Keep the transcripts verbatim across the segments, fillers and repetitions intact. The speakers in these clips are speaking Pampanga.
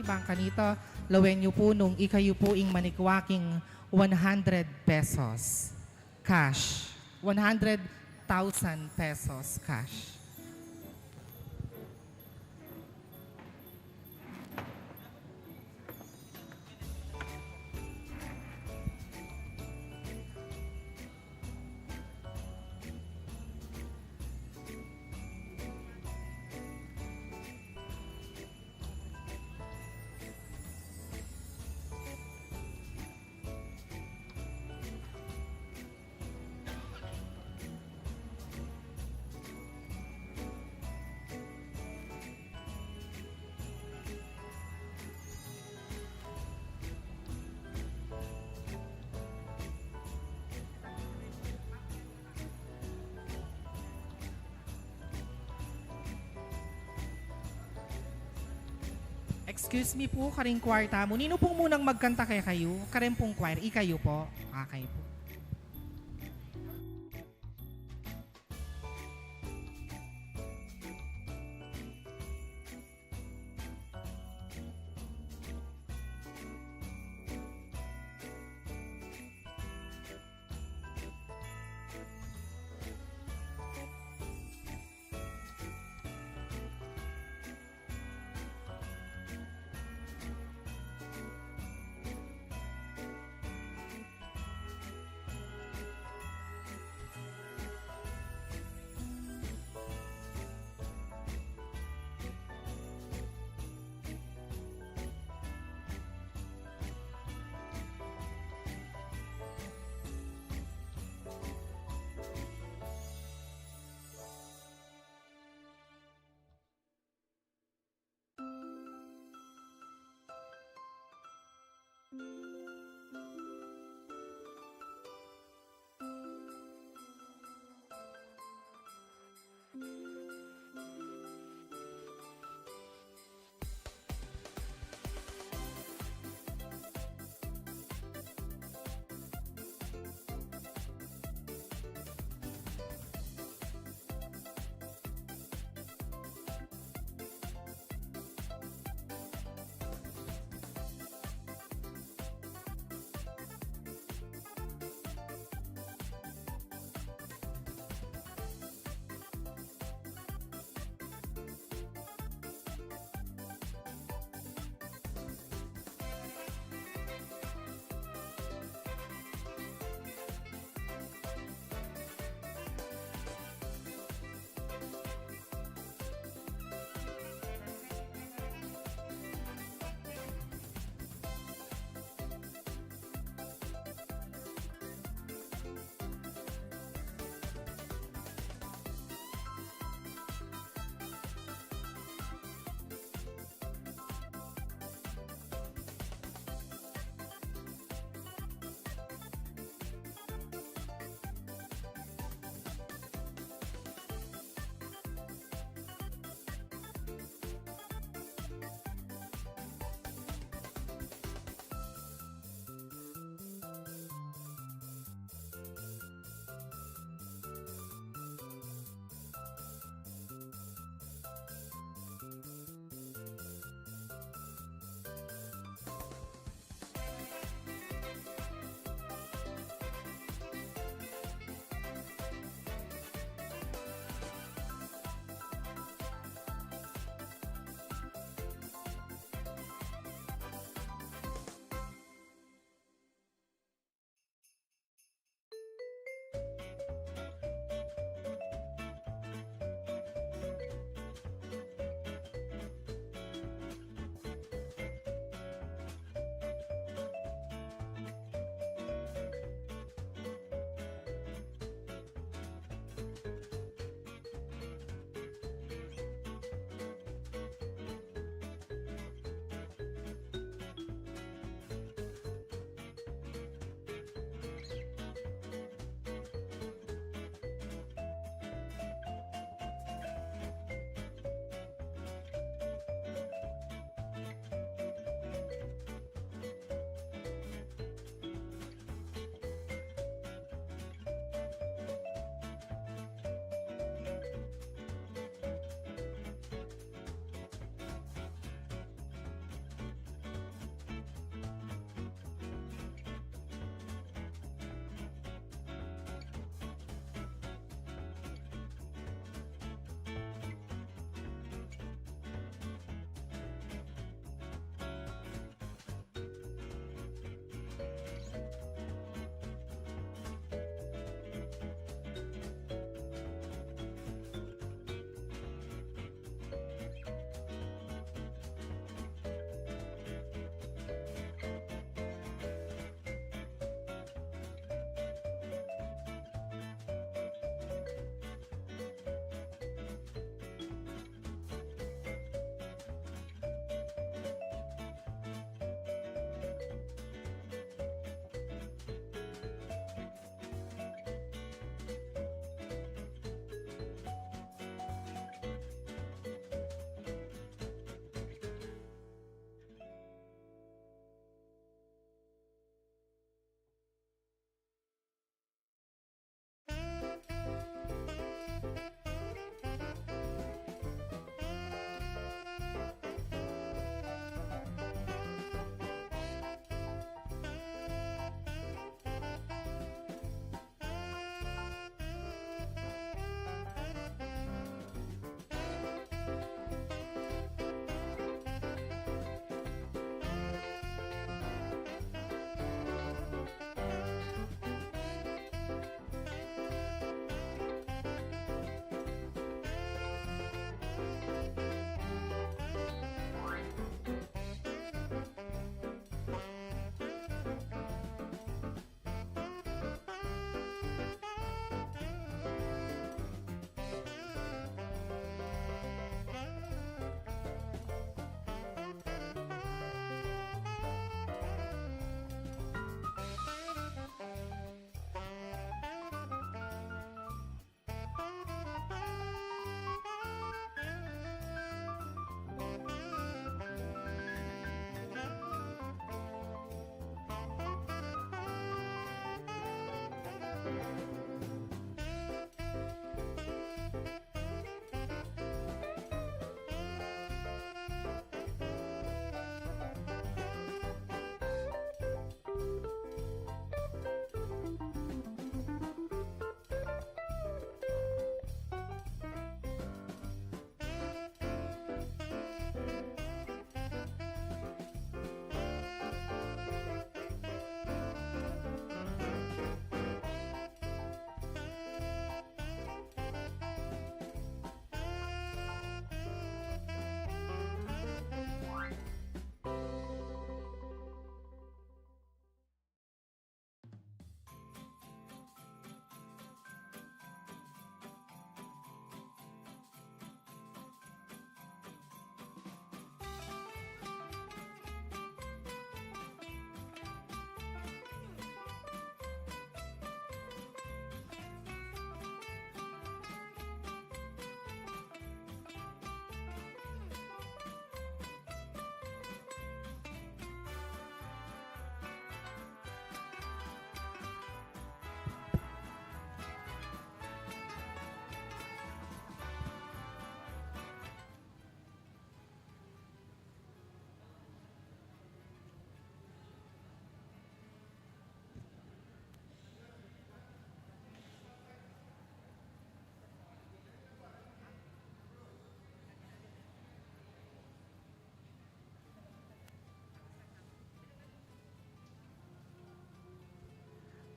Bang kanita, lawen yu pu nung ikayu pu ing manikwa king one hundred pesos cash. One hundred thousand pesos cash. Excuse me po, karing kwarta mu. Ninu pong munang magkanta kekayu? Karin pong choir, ikayu po. Okay po.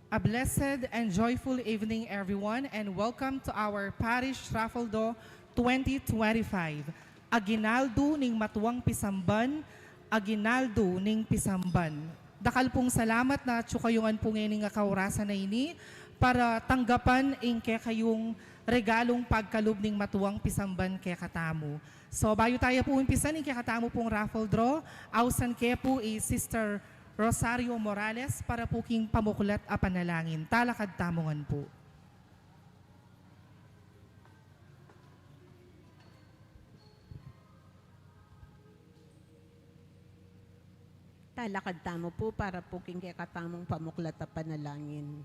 A blessed and joyful evening, everyone, and welcome to our Parish Raffle Draw twenty twenty-five. Aguinaldo ning Matuang Pisamban, Aguinaldo ning Pisamban. Dakal pung salamat na atyu kayu ngan pu ngeni king kaurasan a ini para tanggapan ing kekayung regalung pagkalub ning Matuang Pisamban kekatamu. So, bayu taya pu umpisan ing kekatamu pung raffle draw, ausan ke pu i Sister Rosario Morales para pu king pamuklat a panalangin. Talakad tamu ngan pu. Talakad tamu pu para pu king kekatamung pamuklat a panalangin.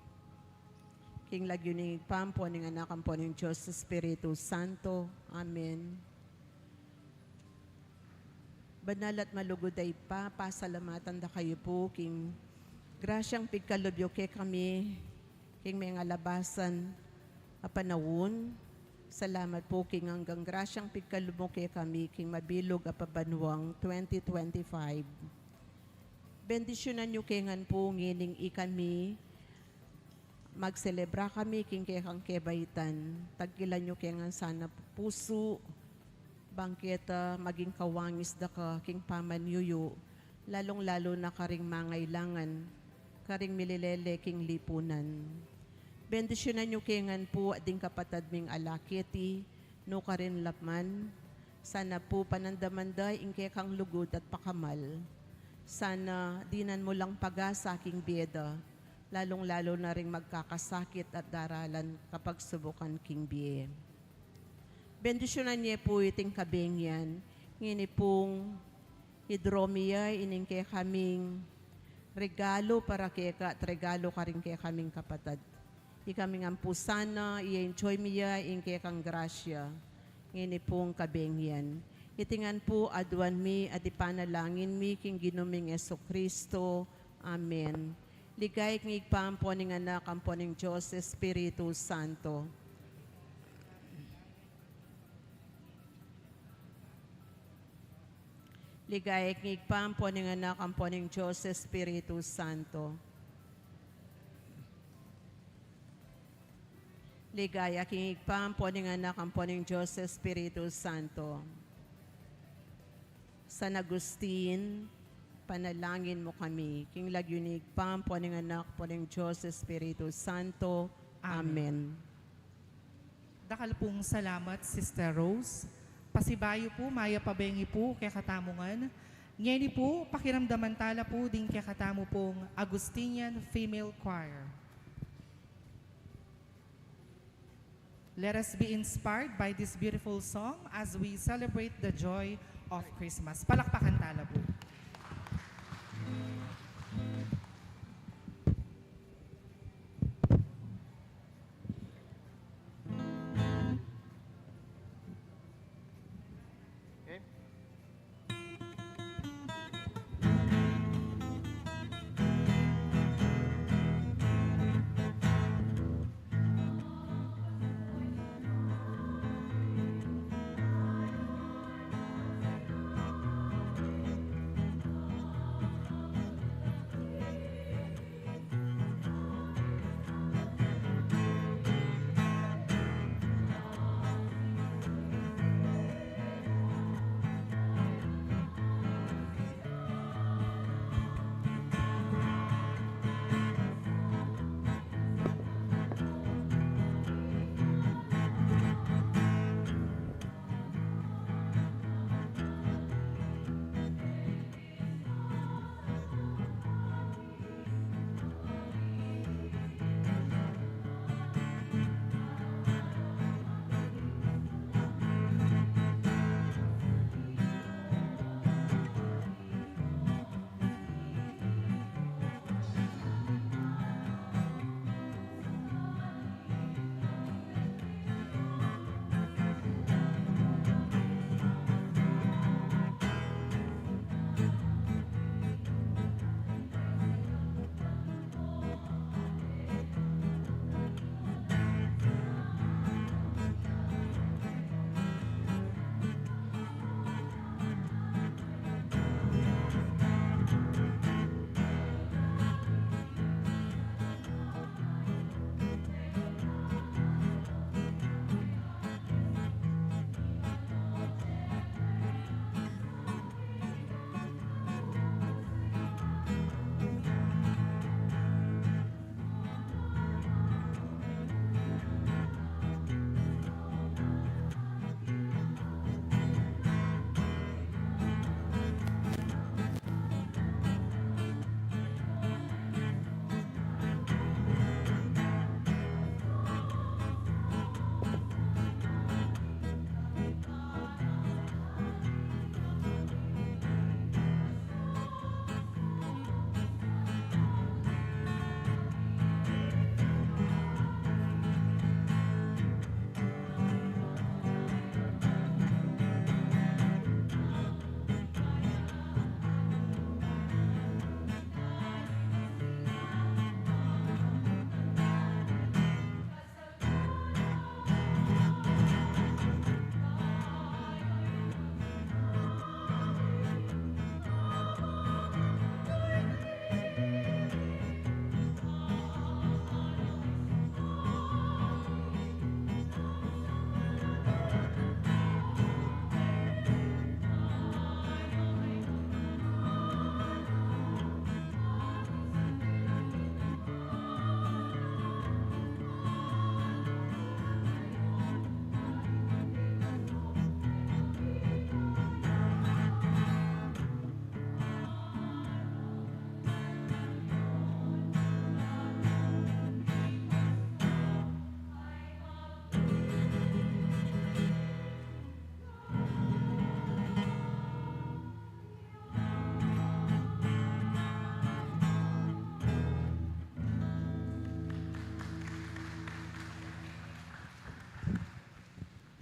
King lagyu ning Ibpa, ampo ning Anak, ampo ning Dios Espiritu Santo. Amen. Banal at malugud a Ibpa, pasalamatan da kayu pu king grasyang pigkalub yu kekami king mengalabasan a panaun. Salamat pu king anggang grasyang pigkalub mu kekami king mabilug a pabanuang twenty twenty-five. Bendisyunan yu ke ngan pu ngening ikami magselebra kami king kekang kebaitan. Tagkilan yu ke ngan sana pusu, bang keta maging kawangis da ka king pamanyuyu, lalung-lalu na karing mangailangan, karing mililele king lipunan. Bendisyunan yu ke ngan pu ding kapatad ming ala keti, nukarin la man, sana pu panandaman da ing kekang lugud at pakamal. Sana dinan mu lang pag-asa king bie da, lalung-lalu na ring magkakasakit at daralan kapagsubukan king bie. Bendisyunan ye pu iting kabeng yan, ngeni pung i-draw mi ya ining kekaming regalu para keka at regalu karing kekaming kapatad. Ikami ngan pu sana i-enjoy mi ya ing kekang grasya ngeni pung kabeng yan. Iti ngan pu aduan mi at ipanalangin mi king Ginu ming Jesucristo. Amen. Ligaya king Ibpa, ampo ning Anak, ampo ning Dios Espiritu Santo. Ligaya king Ibpa, ampo ning Anak, ampo ning Dios Espiritu Santo. Ligaya king Ibpa, ampo ning Anak, ampo ning Dios Espiritu Santo. San Agustin, panalangin mu kami. King lagyu ning Ibpa, ampo ning Anak, ampo ning Dios Espiritu Santo. Amen. Amen. Dakal pung salamat, Sister Rose. Pasibayu pu, mayap a bengi pu kekatamu ngan. Ngeni pu, pakiramdaman tala pu ding kekatamu pung Augustinian Female Choir. Let us be inspired by this beautiful song as we celebrate the joy of Christmas. Palakpakan tala pu. Okay.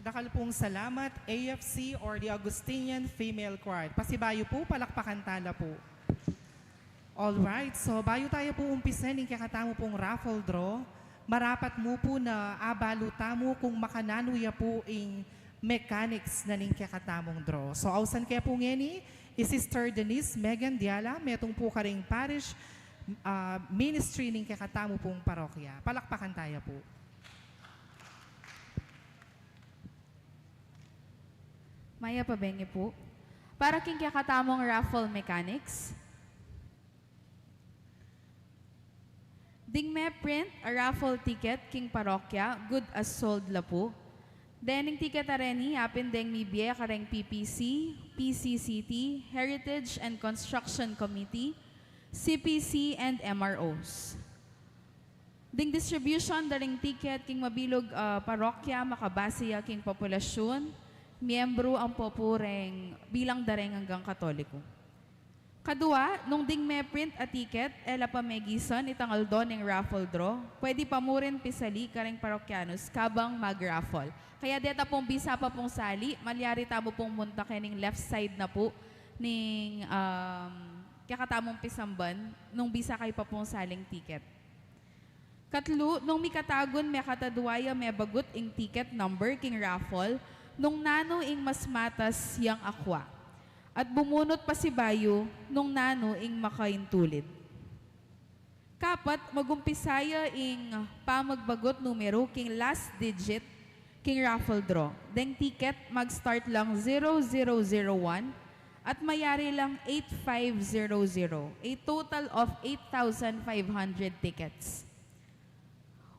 Dakal pung salamat, A F C or the Augustinian Female Choir. Pasibayu pu, palakpakan tala pu. Alright, so bayu taya pu umpisan ing kekatamu pung raffle draw, marapat mu pu na abalu tamu kung makananu ya pu ing mechanics na ning kekatamung draw. So ausan ke pu ngeni i Sister Denise Megan Diala, metung pu karing parish, ah, ministry ning kekatamu pung parokya. Palakpakan taya pu. Mayap a bengi pu. Para king kekatamung raffle mechanics, ding me-print a raffle ticket king parokya, good as sold la pu. Dening ticket a reni, apin deng mibie kareng P P C, P C C T, Heritage and Construction Committee, C P C, and M R Os. Ding distribution da ring ticket king mabilug, ah, parokya, makabase ya king populasyun, miyembru, ampo pu reng bilang da reng anggang Katoliko. Kadua, nung ding me-print a ticket, e la pa megisan itang aldo ning raffle draw, pwede pa mu rin pisali kareng parokyanus kabang mag-raffle. Kaya deta pung bisa pa pung sali, malyari tamu pung munta kening left side na pu ning, um, kekatamung pisamban nung bisa kayu pa pung saling ticket. Katlu, nung mikatagun mekatadua ya mebagut ing ticket number king raffle, nung nanu ing mas matas yang akwa. At bumunut pasibayu nung nanu ing makaintulid. Kapat, magumpisa ya ing pamagbagut numeru king last digit king raffle draw. Deng ticket mag-start lang zero zero zero one at mayari lang eight five zero zero, a total of eight thousand five hundred tickets.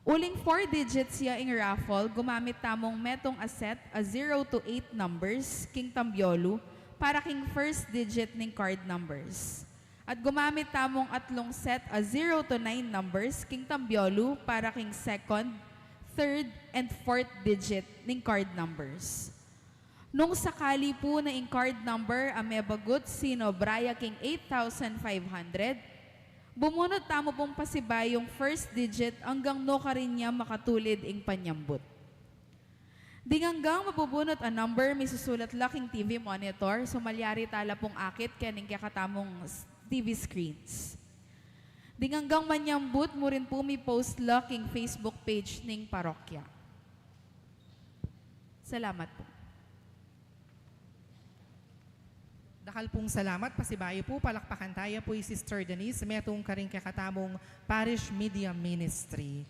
Uling four digits ya ing raffle, gumamit tamung metung a set a zero to eight numbers king tambyolu para king first digit ning card numbers. At gumamit tamung atlung set a zero to nine numbers king tambyolu para king second, third, and fourth digit ning card numbers. Nung sakali pu na ing card number a mebagut sinobra ya king eight thousand five hundred, bumunut tamu pung pasibayung first digit anggang nukarin ya makatulid ing panyambut. Ding anggang mabubunut a number misusulat la king T V monitor, so malyari tala pung akit kening kekatamung s-, T V screens. Ding anggang manyambut mu rin pu mi-post la king Facebook page ning parokya. Salamat pu. Dakal pung salamat, pasibayu pu, palakpakan taya pu i Sister Denise, metung karing kekatamung Parish Media Ministry.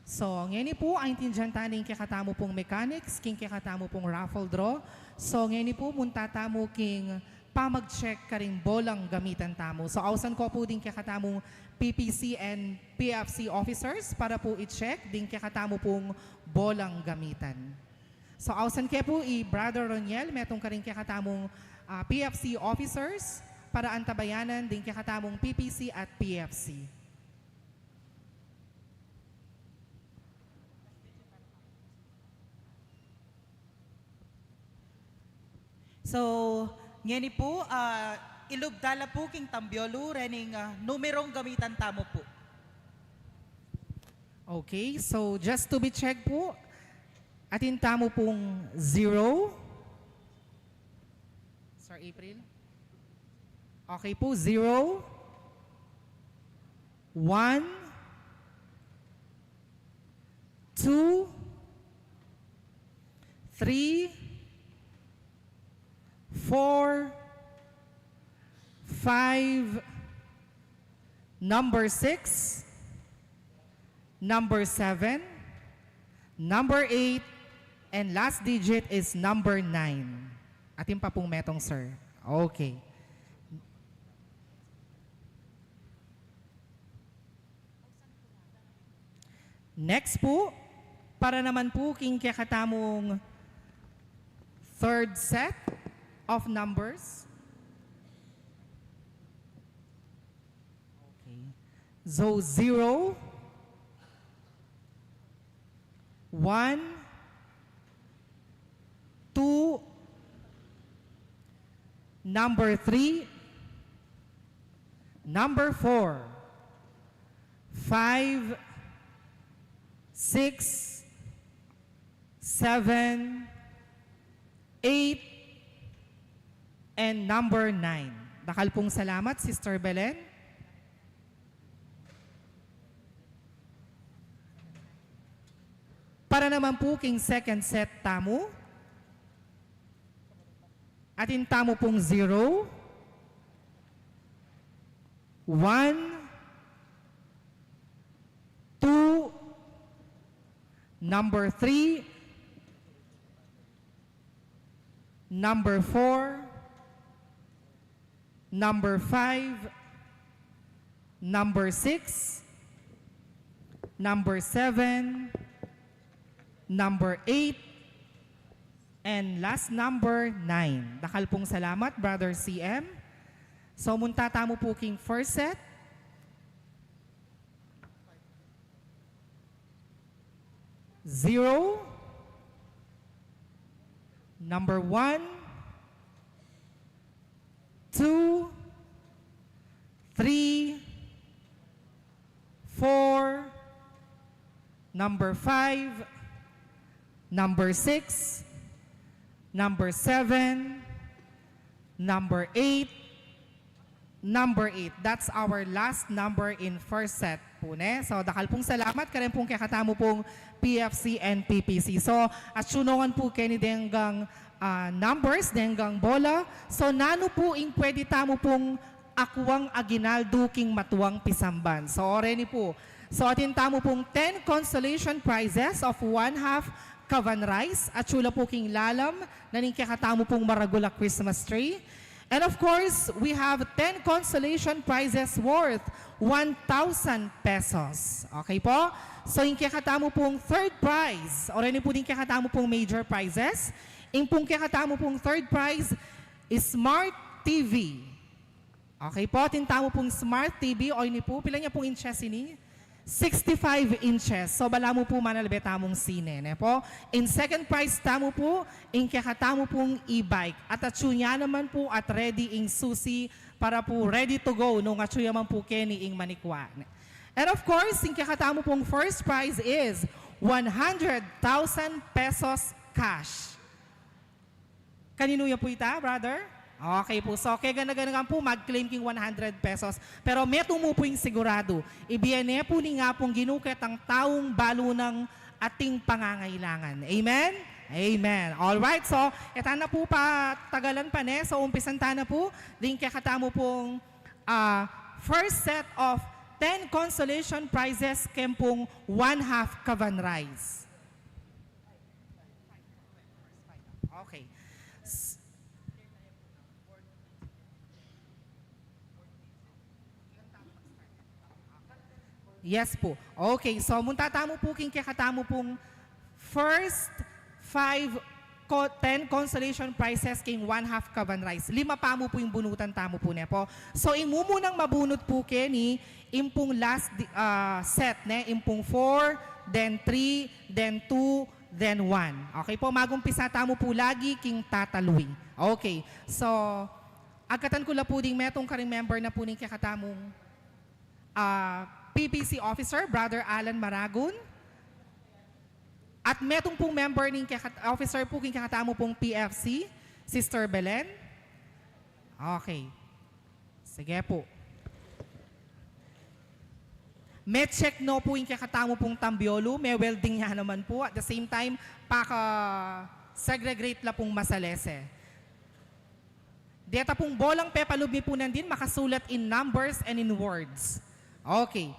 So, ngeni pu, aintindian ta ning kekatamu pung mechanics king kekatamu pung raffle draw. So, ngeni pu, munta tamu king pamag-check karing bolang gamitan tamu. So, ausan ko pu ding kekatamung P P C and P F C officers para pu i-check ding kekatamu pung bolang gamitan. So, ausan ke pu i Brother Roniel, metung karing kekatamung, ah, P F C officers para antabayanan ding kekatamung P P C at P F C. So, ngeni pu, ah, ilub da la pu king tambyolu rening, ah, numerung gamitan tamu pu. Okay, so just to be checked pu, atin tamu pung zero. Sir April? Okay pu, zero, one, two, three, four, five, number six, number seven, number eight, and last digit is number nine. Atin pa pung metung, sir. Okay. Next pu, para naman pu king kekatamung third set of numbers. Okay. So, zero, one, two, number three, number four, five, six, seven, eight, and number nine. Dakal pung salamat, Sister Belen. Para naman po king second set tamu. Atin tamu pung zero, one, two, number three, number four, number five, number six, number seven, number eight, and last number nine. Dakal pung salamat, Brother C M. So, munta tamu po king first set. Zero, number one, two, three, four, number five, number six, number seven, number eight, number eight. That's our last number in first set po, ne? So, dakal pung salamat, karen pung kekatamu pung P F C and P P C. So, atsu no ngan po keni deng, ah, numbers, deng bola. So, nanu po ing pwede tamu pung akuang aguinaldo king matuang pisamban? So, oreni po. So, atin tamu pung ten consolation prizes of one half kavan rice. Atsu la po king lalam na ning kekatamu pung maragul a Christmas tree. And of course, we have ten consolation prizes worth one thousand pesos. Okay po? So, ing kekatamu pung third prize, oreni po ding kekatamu pung major prizes, ing pung kekatamu pung third prize is Smart T V. Okay po, atin tamu pung Smart T V, o ini po, pila nya pung inches ini? Sixty-five inches. So, balamu po manalbe tamung sine, ne po? In second prize tamu po, ing kekatamu pung e-bike. At atsu nya naman po at ready ing susi para po ready to go nung atsu ya man po keni ing manikwa. And of course, ing kekatamu pung first prize is one hundred thousand pesos cash. Kaninu ya po ita, brother? Okay po. So, kaya gana-gana po mag-claim king one hundred pesos. Pero metung mu po ing sigurado. Ibie ne po ning Apung Ginu ketang taung balu nang ating pangangailangan. Amen? Amen. All right. So, e ta na po patagalan pa, ne? So, umpisan ta na po ding kekatamu pung, ah, first set of ten consolation prizes keng pung one half kavan rice. Okay. S- Yes po. Okay, so munta tamu po king kekatamu pung first five co-, ten consolation prizes king one half kavan rice. Lima pa mu po ing bunutan tamu po, ne po? So, ing mumunang mabunut po keni, ing pung last di-, ah, set, ne? Ing pung four, then three, then two, then one. Okay po, magumpisa tamu po lagi king tatalui. Okay, so, agkatan ku la po ding metung karing member na po ning kekatamung, ah, P P C officer, Brother Alan Maragon. At metung pung member ning kekat-, officer po king kekatamu pung P F C, Sister Belen. Okay. Sige po. Me-check no po ing kekatamu pung tambiolu, me-welding ya naman po. At the same time, paka-segregate la pung masalese. Deta pung bolang pepalub mi po nandin, makasulat in numbers and in words. Okay.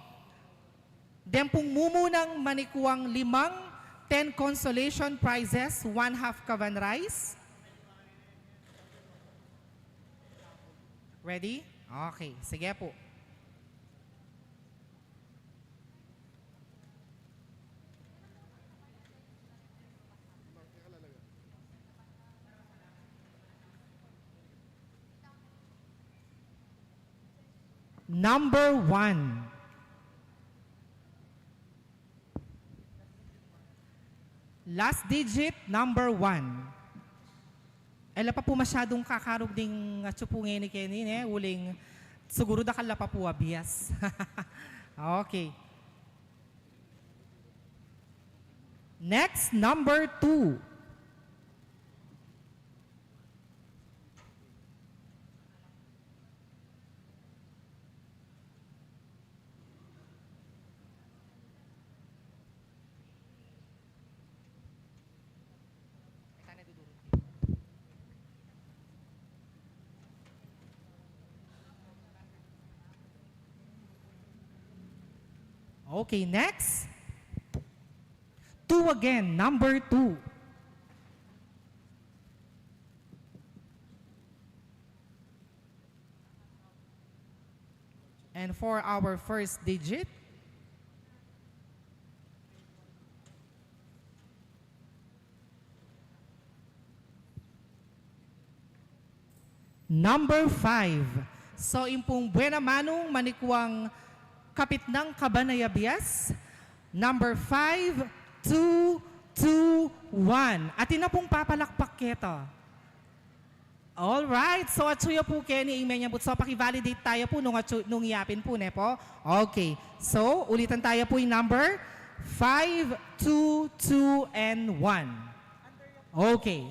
Den pung mumunang manikuang limang ten consolation prizes, one half kavan rice. Ready? Okay, sige po. Number one. Last digit, number one. E la pa po masyadung kakarug ding atsu pu ngeni keni, ne? Uling siguru dakal la pa po a bias. Okay. Next, number two. Okay, next. Two again, number two. And for our first digit, number five. So, ing pung Buena Manung Manikwang Kapitnang Kabanaya Bias, number five two two one. Atin na pung papalakpak keta. Alright, so atsu ya pu keni ing menyambut. So paki-validate taya pu nung atsu, nung yapin pu, ne pu? Okay, so ulitan taya pu ing number five two two and one. Okay.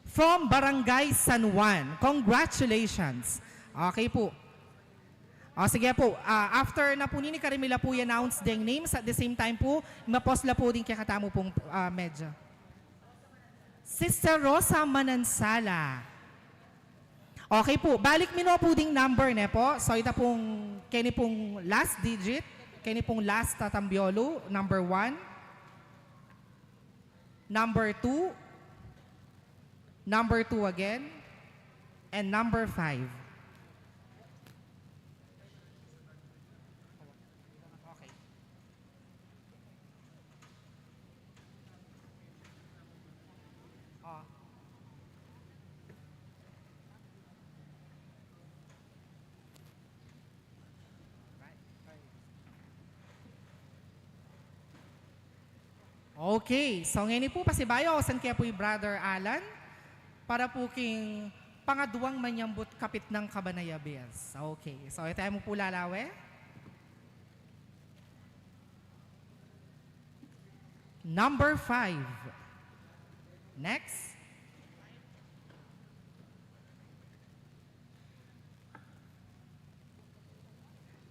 From Barangay San Juan. Congratulations. Okay pu. O, sige pu. Ah, after na pu nini, karin mi la pu i-announce deng names, at the same time pu, ma-pause la pu ding kekatamu pung, ah, medya. Sister Rosa Manansala. Okay pu, balik mi no pu ding number, ne pu? So, ita pung, keni pung last digit, keni pung last tatambyolu, number one, number two, number two again, and number five. Okay. O. Okay. So, ngeni pu, pasibayu, ausan ke pu i Brother Alan para pu king pangaduang manyambut Kapitnang Kabanaya Bias. Okay. So, ita mu pu lalawe. Number five. Next.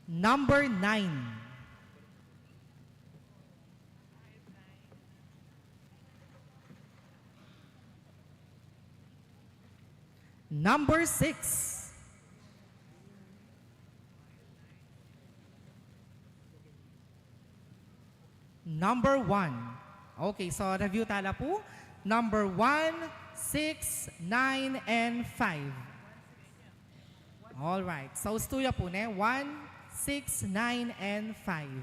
Number nine. Number six. Number one. Okay, so review tala pu. Number one, six, nine, and five. All right. So, ustu ya pu, ne? One, six, nine, and five.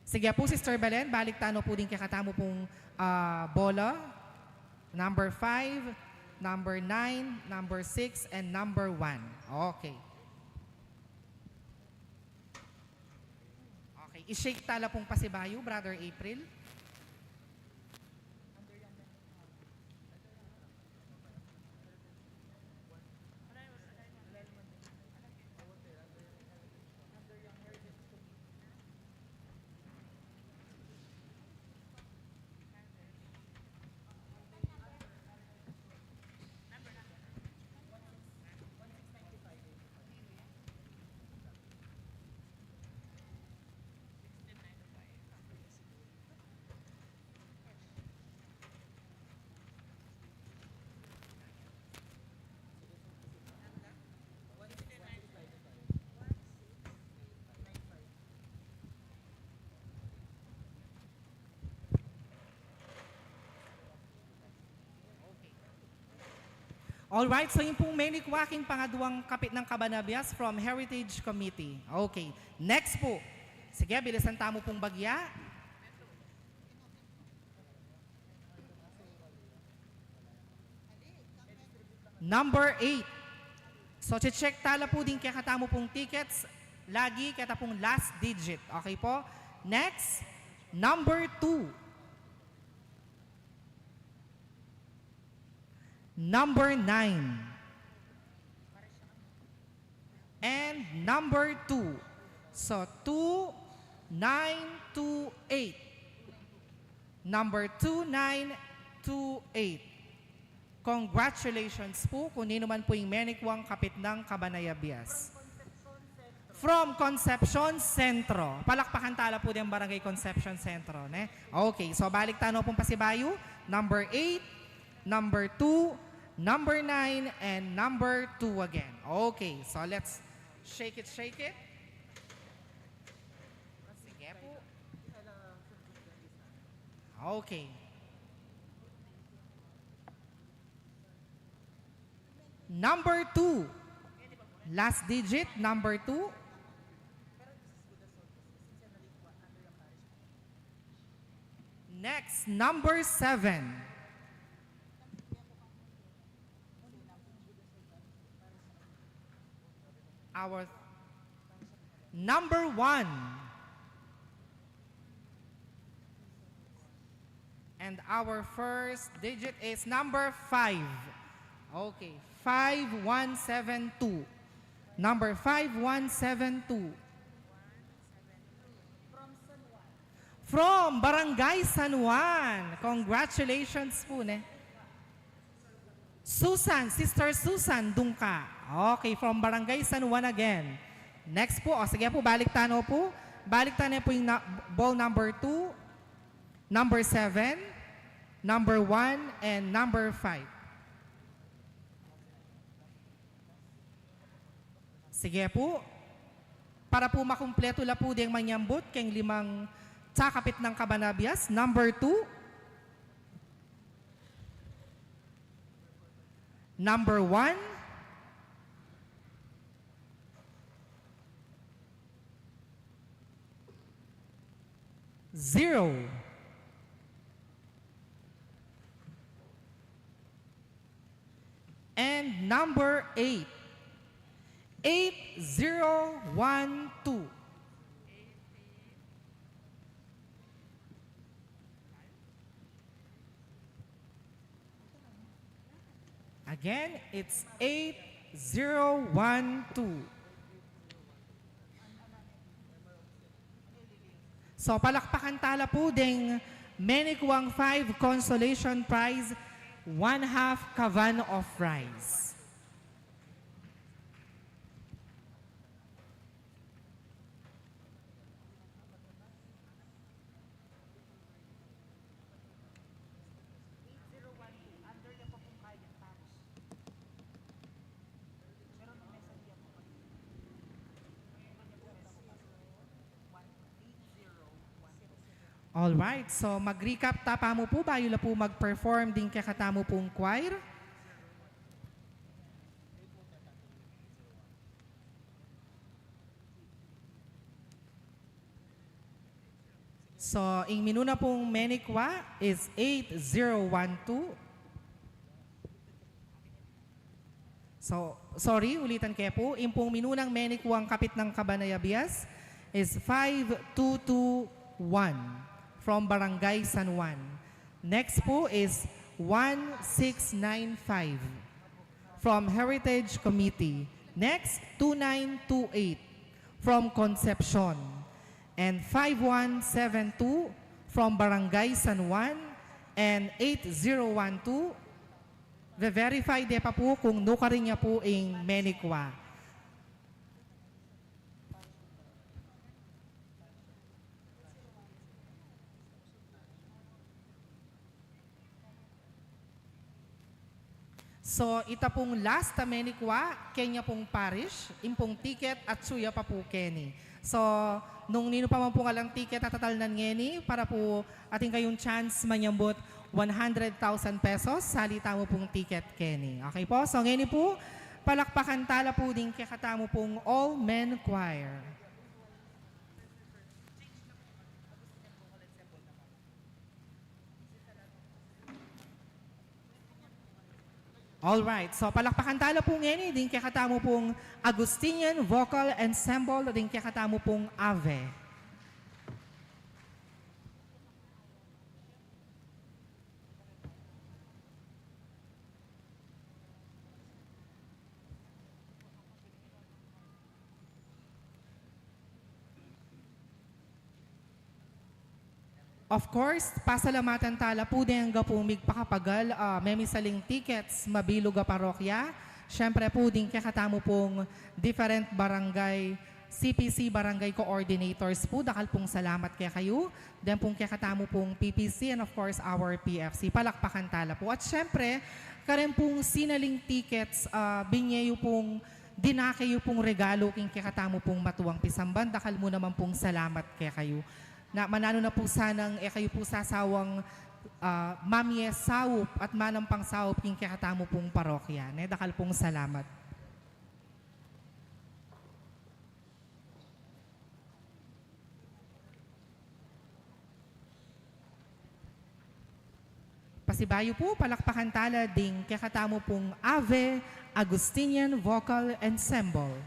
Sige pu, Sister Belen, balik tanu pu ding kekatamu pung, ah, bola. Number five, number nine, number six, and number one. Okay. Okay. I-shake tala pung pasibayu, Brother April. Alright, so yun pung menikwa king pangaduang Kapitnang Kabanaya Bias from Heritage Committee. Okay, next pu. Sige, bilisan tamu pung bagya. Number eight. So, che-check tala pu ding kekatamu pung tickets. Lagi keta pung last digit. Okay pu? Next, number two. Number nine. And number two. So, two nine two eight. Number two nine two eight. Congratulations pu kung ninu man pu ing menikwang Kapitnang Kabanaya Bias. From Concepcion Centro. Palakpakan tala pu ding Barangay Concepcion Centro, ne? Okay, so balik tanu pung pasibayu. Number eight, number two, number nine, and number two again. Okay, so let's shake it, shake it. Okay. Number two. Last digit, number two. Next, number seven. Our number one. And our first digit is number five. Okay, five one seven two. Number five one seven two. From Barangay San Juan. Congratulations po, ne? Susan, Sister Susan Dungka. Okay, from Barangay San Juan again. Next po, o sige po, balik tana po. Balik tana po yung na- ball number two, number seven, number one, and number five. Sige po. Para po makumpleto la po ding manyambut keng limang tsakapit nang kaban a bias. Number two. Number one. Zero. And number eight. Eight zero one two. Again, it's eight zero one two. So, palakpakan tala po ding menikuang five consolation prize, one half kaban of rice. Alright, so mag-recap ta pa mu pu bayu la pu mag-perform ding kekatamu pung choir. So, ing minuna pung menikwa is eight zero one two. So, sorry, ulitan ke pu. Ing pung minunang menikwang kapit nang kaban a bias is five two two one from Barangay San Juan. Next po is one six nine five from Heritage Committee. Next, two nine two eight from Concepcion. And five one seven two from Barangay San Juan. And eight zero one two, ve-verify de pa pu kung nukarin ya pu ing menikwa. So, ita pung last a menikwa, kenya pung parish, ing pung ticket atsu ya pa pu keni. So, nung ninu pa man pung alang ticket a tatalnan ngeni, para pu atin kayung chance manyambut one hundred thousand pesos, sali tamu pung ticket keni. Okay po? So, ngeni pu, palakpakan tala pu ding kekatamu pung all men choir. Alright, so palakpakan tala pu ngeni ding kekatamu pung Augustinian Vocal Ensemble, ding kekatamu pung Ave. Of course, pasalamatan tala pu deng angga pung migpakapagal, ah, memisaling tickets, mabilug a parokya. Siyempre pu, ding kekatamu pung different barangay, C P C barangay coordinators pu, dakal pung salamat kekayu. Then pung kekatamu pung P P C and of course our P F C. Palakpakan tala pu. At siyempre, karen pung sinaling tickets, ah, binye yu pung, dinake yu pung regalu king kekatamu pung matuang pisamban, dakal mu naman pung salamat kekayu. Na mananu na pu sanang e kayu pu sasawang, ah, mamie saup at manang pangsaup king kekatamu pung parokya. Ne, dakal pung salamat. Pasibayu pu, palakpakan tala ding kekatamu pung Ave Augustinian Vocal Ensemble.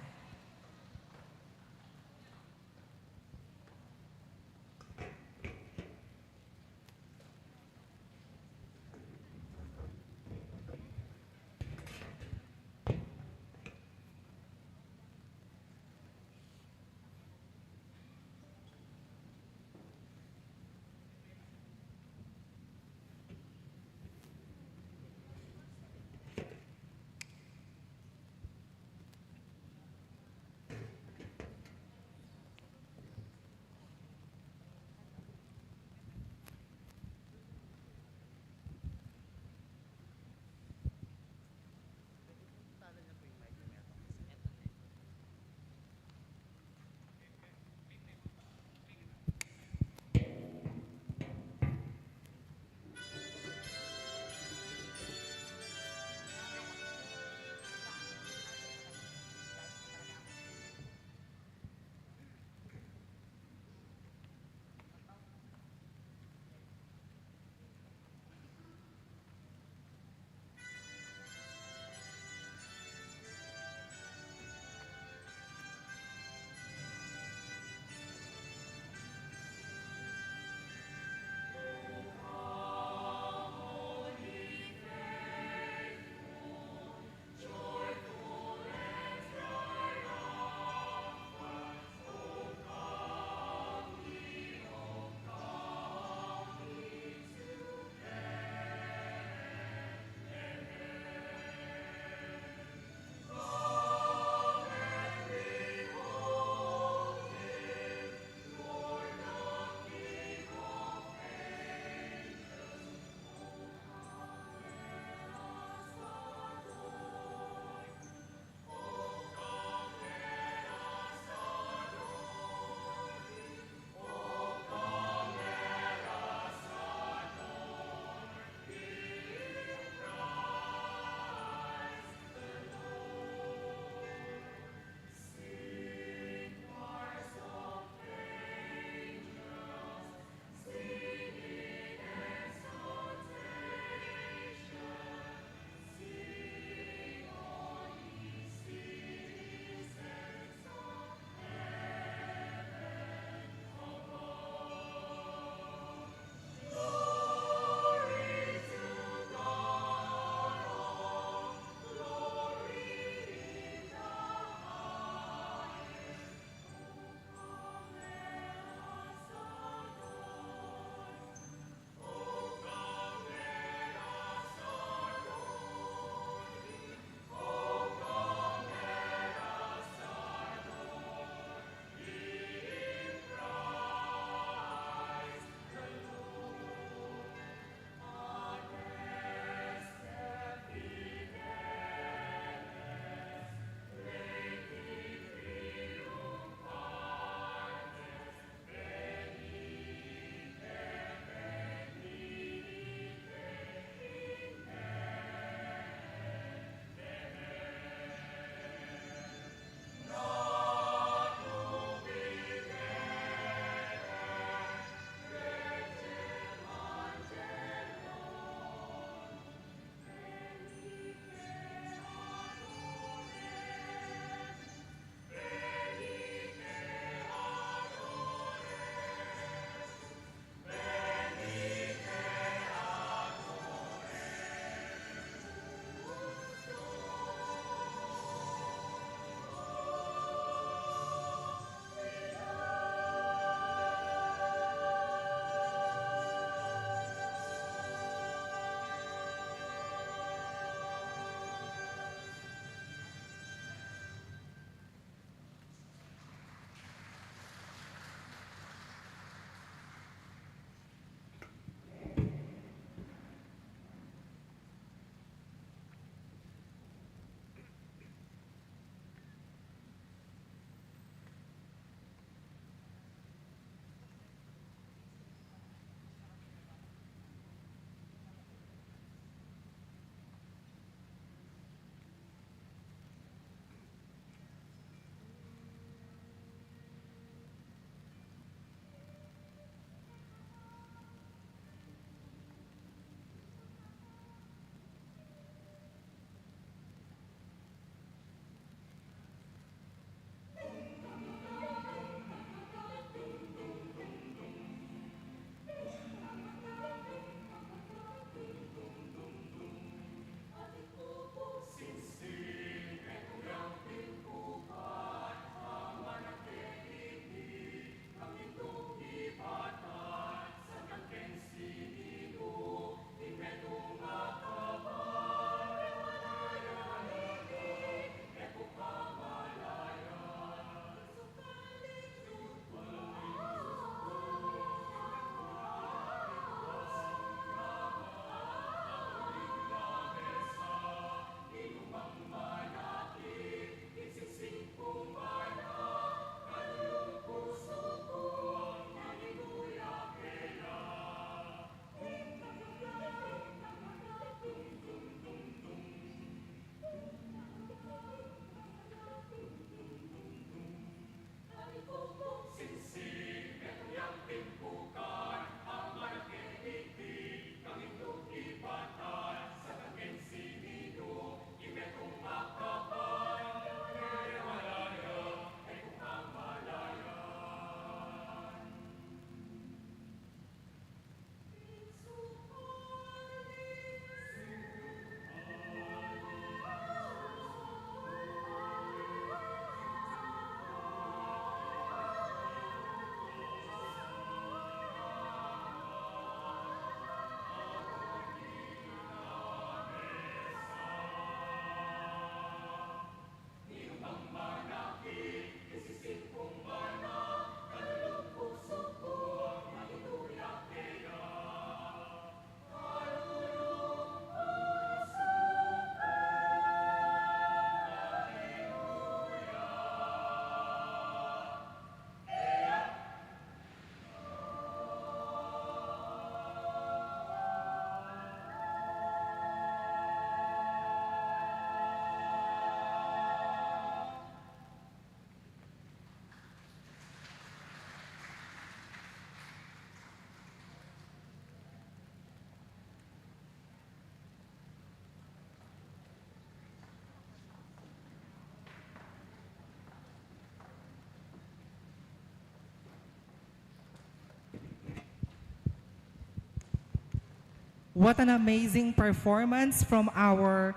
What an amazing performance from our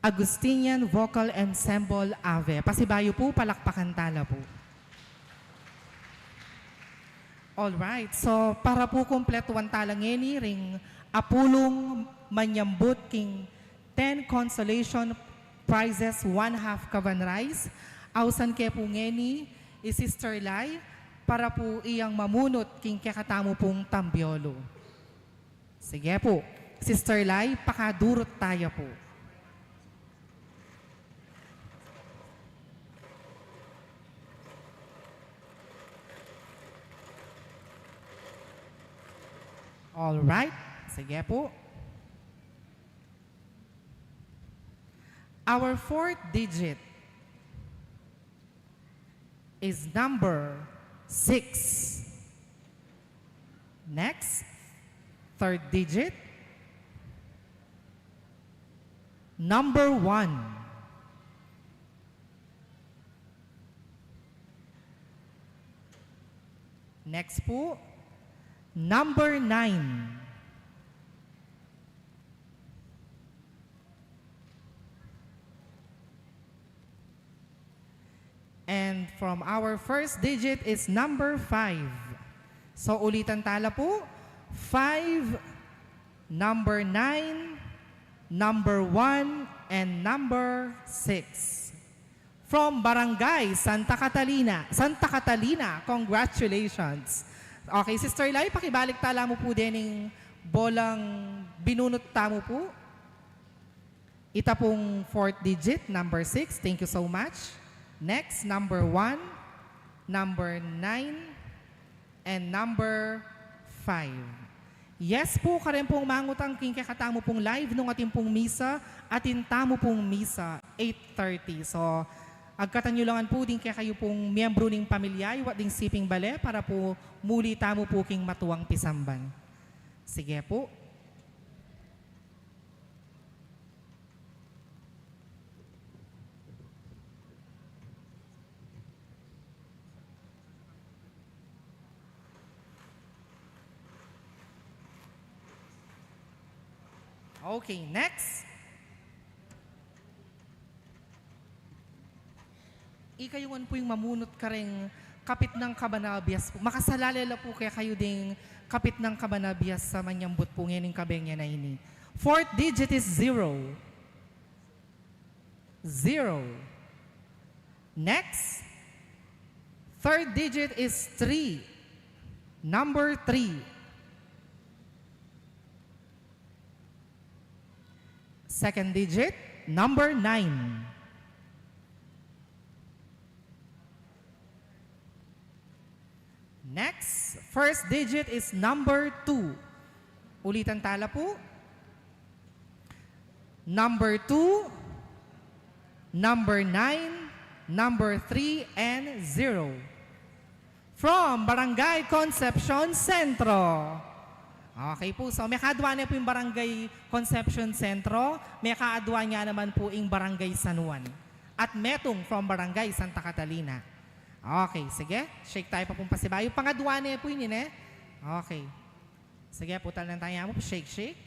Augustinian Vocal Ensemble Ave. Pasibayu pu, palakpakan tala pu. All right. So, para pu kumpletuan tala ngeni ring apulung manyambut king ten consolation prizes, one half kaban rice, ausan ke pu ngeni i Sister Lai para pu iyang mamunut king kekatamu pung tambyolu. Sige pu. Sister Lai, pakadurut taya pu. All right. Sige pu. Our fourth digit is number six. Next, third digit, number one. Next pu, number nine. And from our first digit is number five. So, ulitan tala pu, five, number nine, number one, and number six. From Barangay Santa Catalina. Santa Catalina, congratulations. Okay, Sister Lai, pakibalik tala mu pu dening bolang binunut tamu pu. Ita pung fourth digit, number six. Thank you so much. Next, number one, number nine, and number five. Yes pu, karin pung mangutang king kekatamu pung live nung atin pung misa, atin tamu pung misa, eight thirty. So, agkatan yu la ngan pu ding kekayu pung miyembru ning pamilya, iwat ding siping bale, para pu muli tamu pu king matuang pisamban. Sige pu. Okay, next. Ikayu ngan pu ing mamunut kareng kapitnan kaban a bias pu. Makasalale la pu kekayu ding kapitnan kaban a bias a manyambut pu ngening kabenyan a ini. Fourth digit is zero. Zero. Next, third digit is three. Number three. Second digit, number nine. Next, first digit is number two. Ulitan tala pu. Number two, number nine, number three, and zero. From Barangay Concepcion Centro. Okay pu, so mekaaduan ne pu ing Barangay Concepcion Centro, mekaaduan ne naman pu ing Barangay San Juan. At metung from Barangay Santa Catalina. Okay, sige. Shake taya pa pung pasibayu. Pangaduan ne pu ini, ne? Okay. Sige, putal na taya mu. Shake, shake.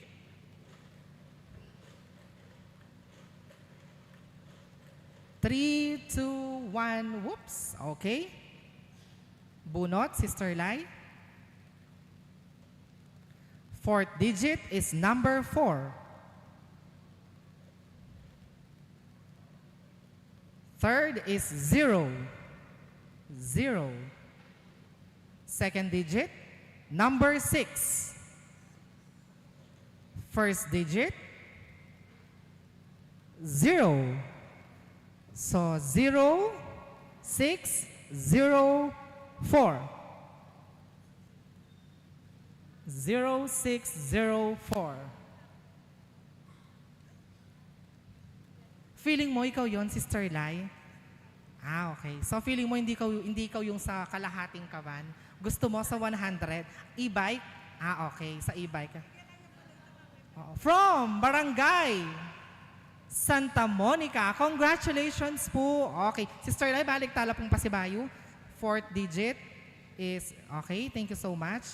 Three, two, one. Whoops. Okay. Bunot, Sister Lai. Fourth digit is number four. Third is zero. Zero. Second digit, number six. First digit, zero. So, zero six zero four. Zero six zero four. Feeling mo ikaw yon, Sister Lai? Ah, okay. So, feeling mo hindi ikaw, hindi ikaw yung sa kalahating kaban? Gusto mo sa one hundred? E-bike? Ah, okay. Sa e-bike. Oo. From Barangay Santa Monica. Congratulations po. Okay. Sister Lai, balik tala pung pasibayu. Fourth digit is, okay. Thank you so much.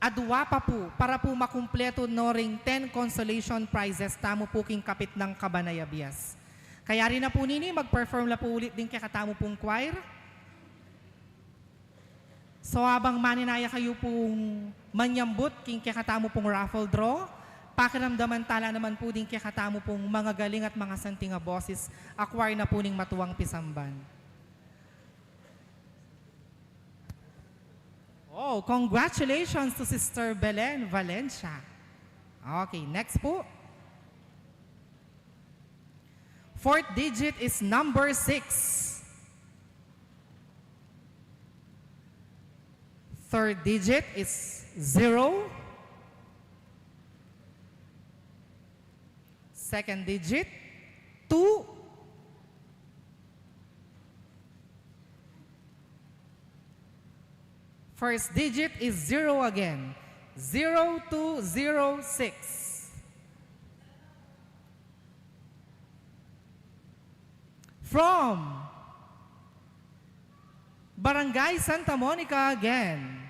Adua pa pu, para pu makumpletu no ring ten consolation prizes tamu pu king kapitnan kaban a bias. Kayari na pu nini, mag-perform la pu ulit ding kekatamu pung choir. So, abang maninaya kayu pung manyambut king kekatamu pung raffle draw, pakiramdaman tala naman pu ding kekatamu pung mangagaling at mangasanting a boses, a choir na pu ning matuang pisamban. Oh, congratulations to Sister Belen Valencia. Okay, next pu. Fourth digit is number six. Third digit is zero. Second digit, two. First digit is zero again. Zero two zero six. From Barangay Santa Monica again.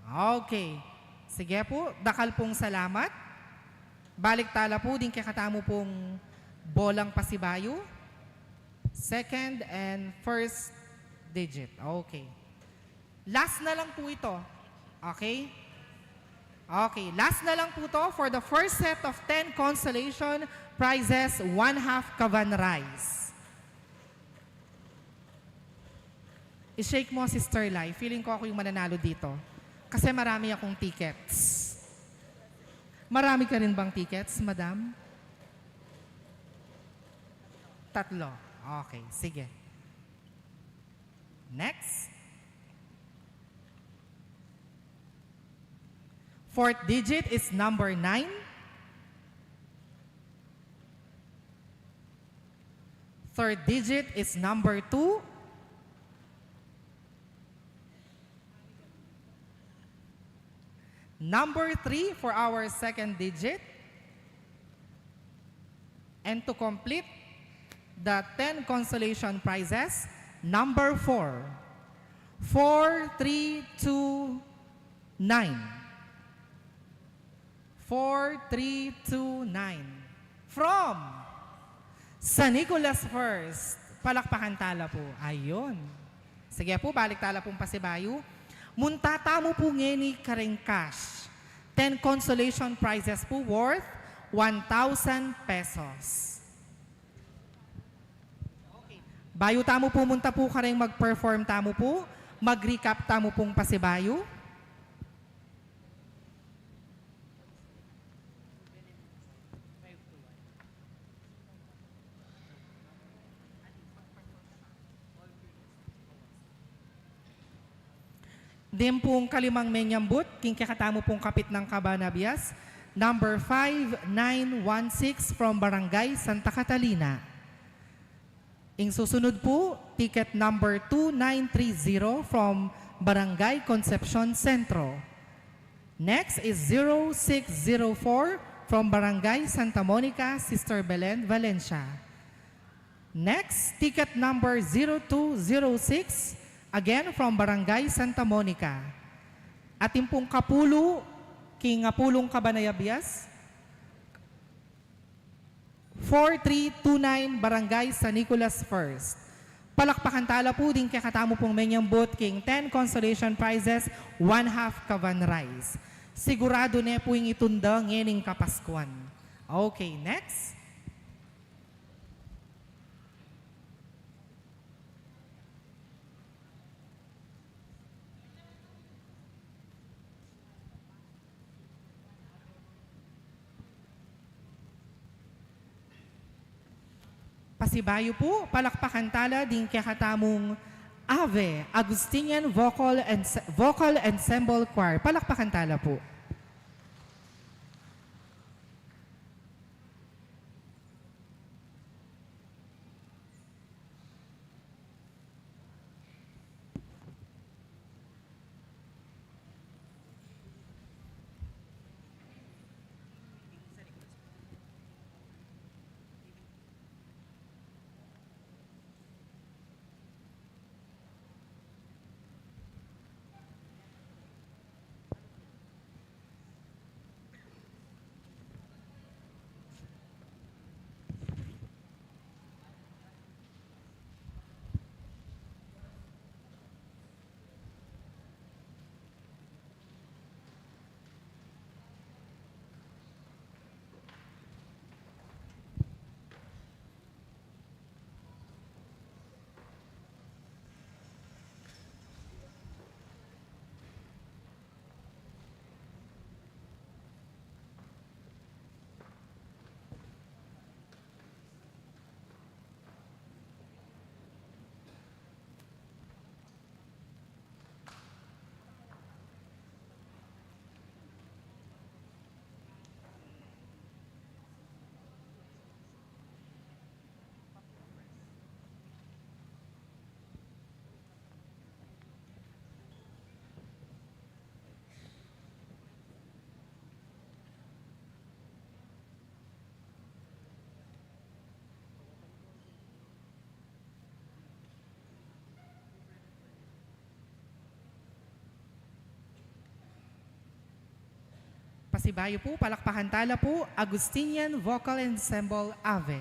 Okay. Sige pu, dakal pung salamat. Balik tala pu ding kekatamu pung bolang pasibayu. Second and first digit. Okay. Last na lang pu ito. Okay? Okay, last na lang pu to for the first set of ten consolation prizes, one half kaban rice. I-shake mo, Sister Lai. Feeling ko ako yung mananalo dito. Kasi marami akong tickets. Marami ka rin bang tickets, Madam? Tatlo. Okay, sige. Next. Fourth digit is number nine. Third digit is number two. Number three for our second digit. And to complete the ten consolation prizes, number four, four three two nine. Four three two nine. From San Nicolas First. Palakpakan tala pu. Ayun. Sige pu, balik tala pung pasibayu. Munta tamu pu ngeni karing cash. Ten consolation prizes pu worth one thousand pesos. Bayu tamu pu munta pu karing mag-perform tamu pu, mag-recap tamu pung pasibayu. Deng pung kalimang menyambut, king kekatamu pung kapitnan kaban a bias, number five nine one six from Barangay Santa Catalina. Ing susunod pu, ticket number two nine three zero from Barangay Concepcion Centro. Next is zero six zero four from Barangay Santa Monica, Sister Belen Valencia. Next, ticket number zero two zero six, again from Barangay Santa Monica. Atin pung kapulu, king apulung kaban a bias, four three two nine, Barangay San Nicolas First. Palakpakan tala pu ding kekatamu pung menyambut king ten consolation prizes, one half kaban rice. Siguradu ne pu ing itunda ngening Kapaskuan. Okay, next. Pasibayu pu, palakpakan tala ding kekatamung Ave Augustinian Vocal Ense-, Vocal Ensemble Choir. Palakpakan tala pu. Pasibayu pu, palakpakan tala pu, Augustinian Vocal Ensemble, Ave.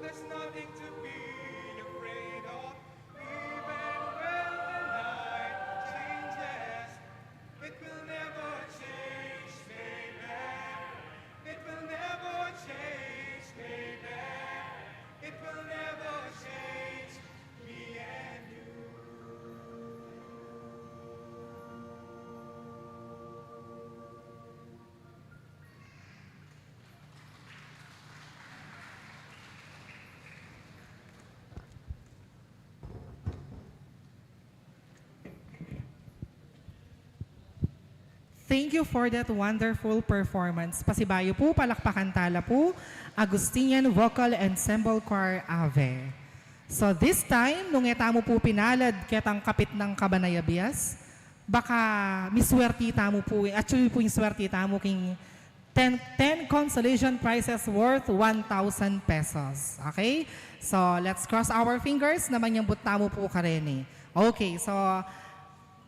There's nothing to be afraid of, even when the night changes. It will never change, baby. It will never change, baby. It will never change me and you. Thank you for that wonderful performance. Pasibayu pu, palakpakan tala pu, Augustinian Vocal Ensemble Choir Ave. So this time, nung e tamu pu pinalad ketang kapit nang kabanaya bias, baka miswerti tamu pu, atyu pu ing swerti tamu king ten, ten consolation prizes worth one thousand pesos. Okay? So, let's cross our fingers na manyambut tamu pu kareni. Okay, so,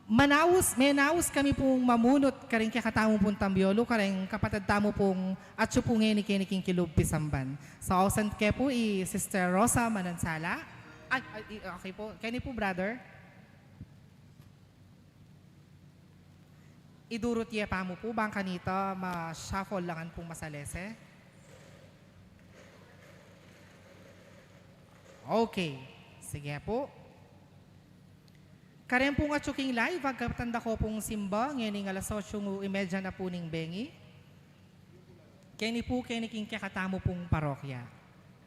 manaus, menaus kami pung mamunut karing kekatamu pung tambiolu, karing kapatad tamu pung atyu pu ngeni keni king kilub pisamban. So, ausan ke pu i Sister Rosa Manansala. Ay, ay, i-, okay pu. Keni pu, brother. Idurut ye pamu pu, bang kanita ma-shuffle la ngan pung masalese. Okay. Sige pu. Karen pung atyu king live, agkatan da ko pung simba, ngening alas otsu y medya na pu ning bengi. Keni pu, keni king kekatamu pung parokya.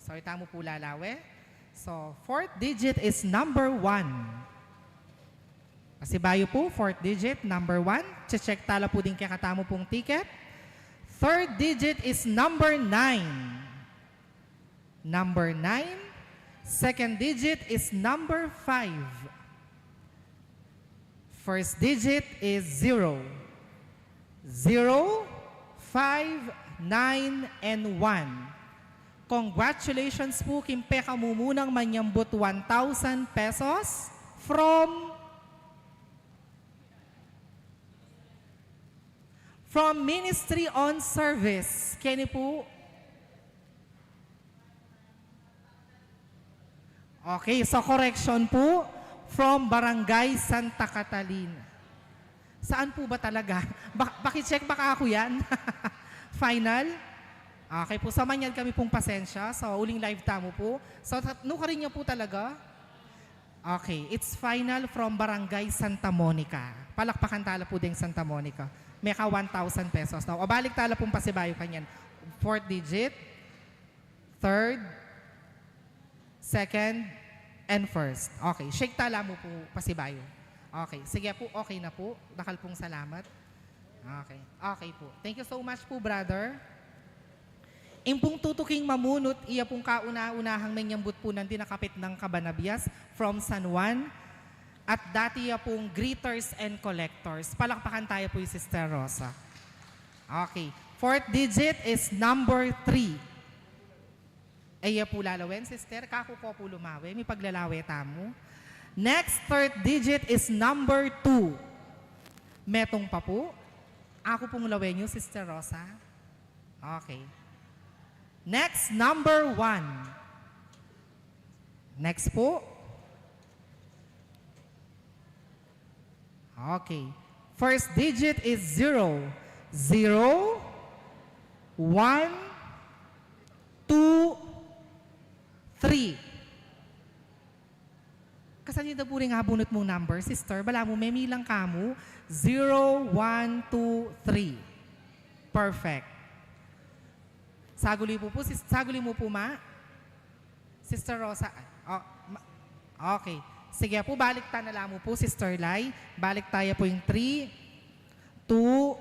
So, itamu pu lalawe. So, fourth digit is number one. Pasibayu pu, fourth digit, number one. Che-check tala pu ding kekatamu pung ticket. Third digit is number nine. Number nine. Second digit is number five. First digit is zero. Zero, five, nine, and one. Congratulations pu king pekamumunang manyambut one thousand pesos from, from Ministry on Service. Keni pu. Okay, so correction pu, from Barangay Santa Catalina. Saan pu ba talaga? Ba-, paki-check baka aku yan. Final? Okay pu, so manyad kami pung pasensya. So, uling live tamu pu. So, ta-, nukarin niya pu talaga? Okay, it's final from Barangay Santa Monica. Palakpakan tala pu ding Santa Monica. Meka one thousand pesos na. O, balik tala pung pasibayu kanyan. Fourth digit. Third, second, and first. Okay, shake tala mu pu pasibayu. Okay, sige pu, okay na pu. Dakal pung salamat. Okay, okay pu. Thank you so much pu, brother. Ing pung tutuking mamunut, iya pung kauna-unahang menyambut pu nandin a kapitnan kabanabias from San Juan, at dati ya pung greeters and collectors. Palakpakan taya pu i Sister Rosa. Okay. Fourth digit is number three. E ya pu lalawen, sister. Kaku ko pu lumawe. Mipaglalawe tamu. Next, third digit is number two. Metung pa pu. Aku pung lawen yu, Sister Rosa. Okay. Next, number one. Next pu. Okay. First digit is zero. Zero, one, two, three. Kasanyu da pu ring abunut mung number, sister? Balamu memilang ka mu. Zero, one, two, three. Perfect. Saguli pu pu, sis-, saguli mu pu, ma. Sister Rosa, ay, o, ma-, okay. Sige pu, balik ta na la mu pu, Sister Lai. Balik taya pu ing three, two,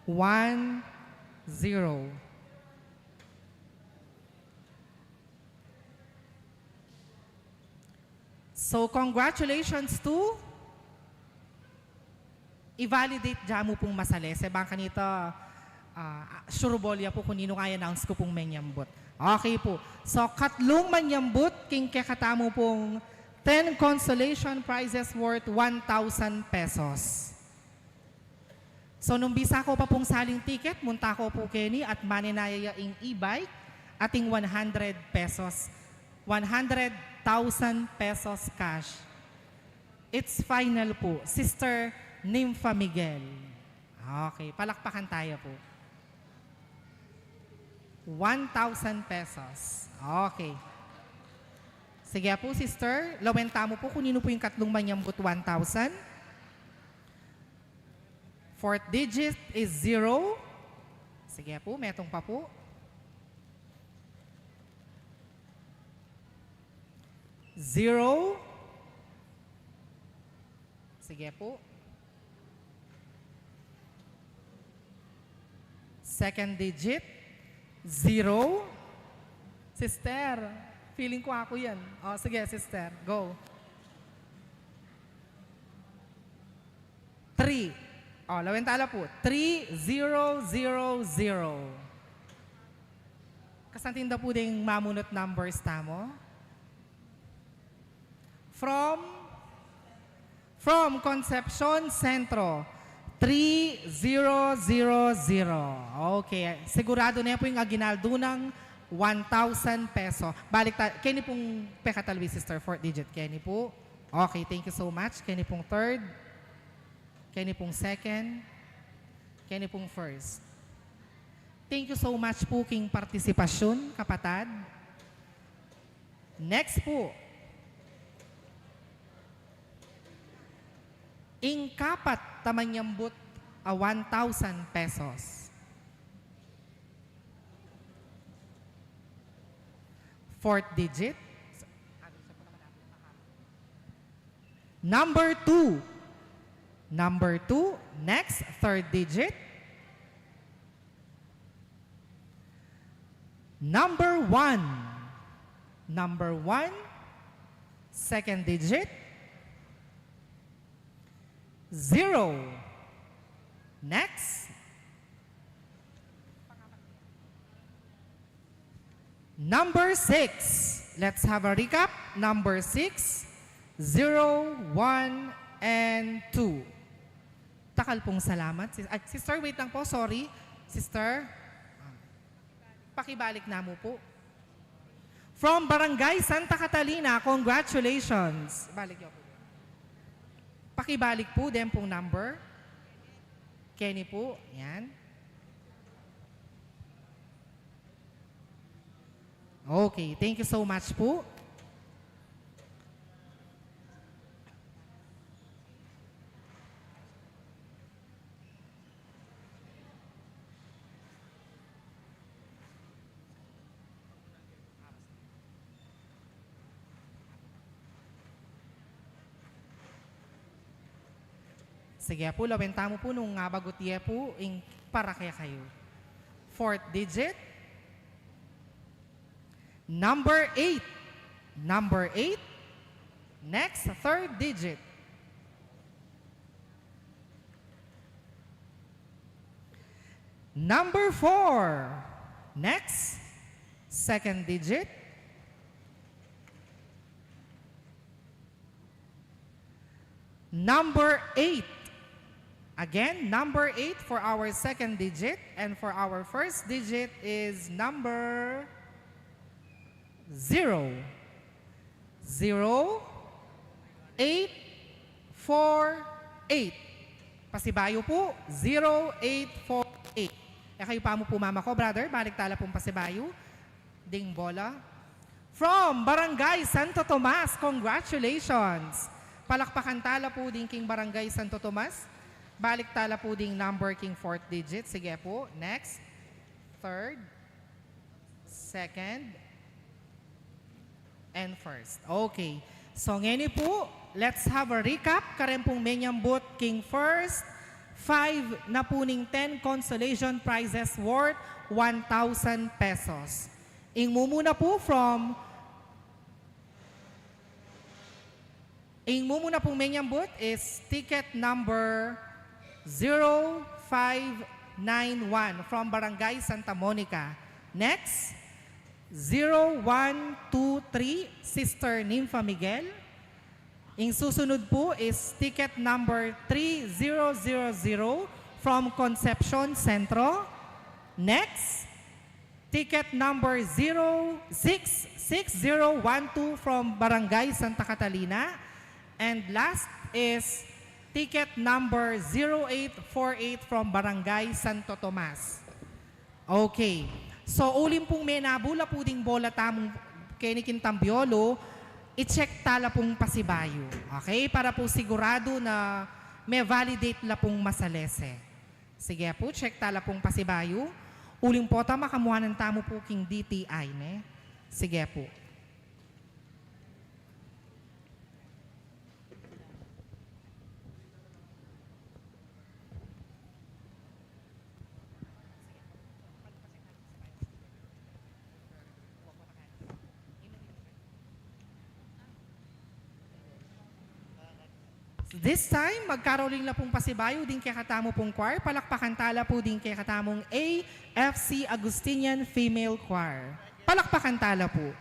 one, zero. So, congratulations to, i-validate da mu pung masalese, bang kanita, ah, sure ball ya pu kung ninung i-announce ku pung menyambut. Okay pu. So, katlung manyambut king kekatamu pung ten consolation prizes worth one thousand pesos. So, nung bisa ko pa pung saling ticket, munta ko pu keni at manenaya ya ing e-bike ating one hundred pesos, one hundred thousand pesos cash. It's final po, Sister Nympha Miguel. Okay, palakpakan tayo po. One thousand pesos. Okay. Sige po, sister. Lawen tamu po kung ninu po yung katlung manyambut one thousand. Fourth digit is zero. Sige po, metung pa po. Zero. Sige po. Second digit, zero. Sister, feeling ko ako yan. O, sige, sister, go. Three. O, lawen tala po. Three zero zero zero. Kasanting da po ding mamunut numbers tamu. From, from Concepcion Centro, three zero zero zero. Okay. Sigurado na po yung aginaldo ng one thousand peso. Balik ta, keni pong pekatalwi, sister, fourth digit. Keni po. Okay, thank you so much. Keni pong third. Keni pong second. Keni pong first. Thank you so much po king partisipasyon, kapatad. Next po. Ing kapat a manyambut a one thousand pesos. Fourth digit. Number two. Number two. Next, third digit. Number one. Number one. Second digit. Zero. Next. Number six. Let's have a recap. Number six, zero, one, and two. Takal pong salamat. Sis-, ay, sister, wait lang po. Sorry. Sister. Pakibalik na mu po. From Barangay Santa Catalina, congratulations. Balik niyo po. Pakibalik po, den pong number. Kenny po, yan. Okay, thank you so much po. Sige po, lawen tamu po nung abagut ye po ing para kekayu. Fourth digit. Number eight. Number eight. Next, third digit. Number four. Next, second digit. Number eight. Again, number eight for our second digit. And for our first digit is number zero. Zero, eight, four, eight. Pasibayu po, zero eight four eight. E kayu pa mu po, mama ko, brother, balik tala pong pasibayu. Ding bola. From Barangay Santo Tomas, congratulations! Palakpakan tala po ding king Barangay Santo Tomas. Balik tala po ding number king fourth digit. Sige po, next. Third. Second. And first. Okay. So, ngeni po, let's have a recap. Karen pong menyambut king first five na po ning ten consolation prizes worth one thousand pesos. Ing mumuna po from Ing mumuna pong menyambut is ticket number zero five nine one from Barangay Santa Monica. Next, zero one two three, Sister Nympha Miguel. Ing susunod po is ticket number three zero zero zero from Concepcion Centro. Next, Ticket number zero six six zero one two from Barangay Santa Catalina. And last is ticket number zero eight four eight from Barangay Santo Tomas. Okay. So, uling pung menabul la pu ding bola tamung keni king tambyolu, i-check ta la pung pasibayu. Okay? Para pu siguradu na me-validate la pung masalese. Sige pu, check ta la pung pasibayu. Uling pota makamuanan tamu pu king D T I, ne? Sige pu. This time, magkaroling la pung pasibayu ding kekatamu pung choir. Palakpakan ta la pu ding kekatamung A F C Augustinian Female Choir. Palakpakan ta la pu.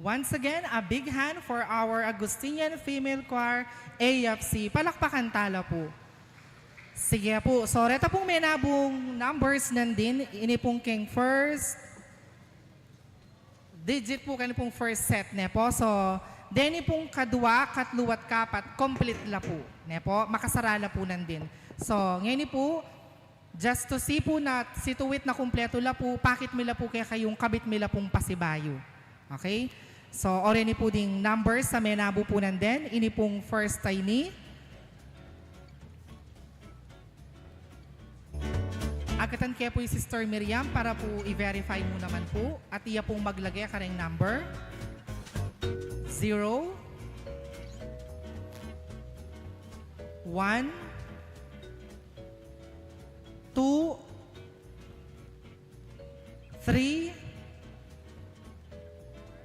Once again, a big hand for our Augustinian Female Choir, A F C. Palakpakan tala po. Sige po. So, reta pong menabung numbers nandin, ini pong keng first digit po, keni pong first set, ne po. So, deni pong kadua, katlu at kapat, complete la po, ne po. Makasara la po nandin. So, ngeni po, just to see po na situate na kumpleto la po, pakit mi la po kekayung kabit mi la pong pasibayu. Okay? So, oreni po ding numbers a menabu po nandin, ini pong first a ini. Agatan ke po i Sister Miriam para po i-verify mu naman po at iya pong maglage kareng number. Zero, one, two, three,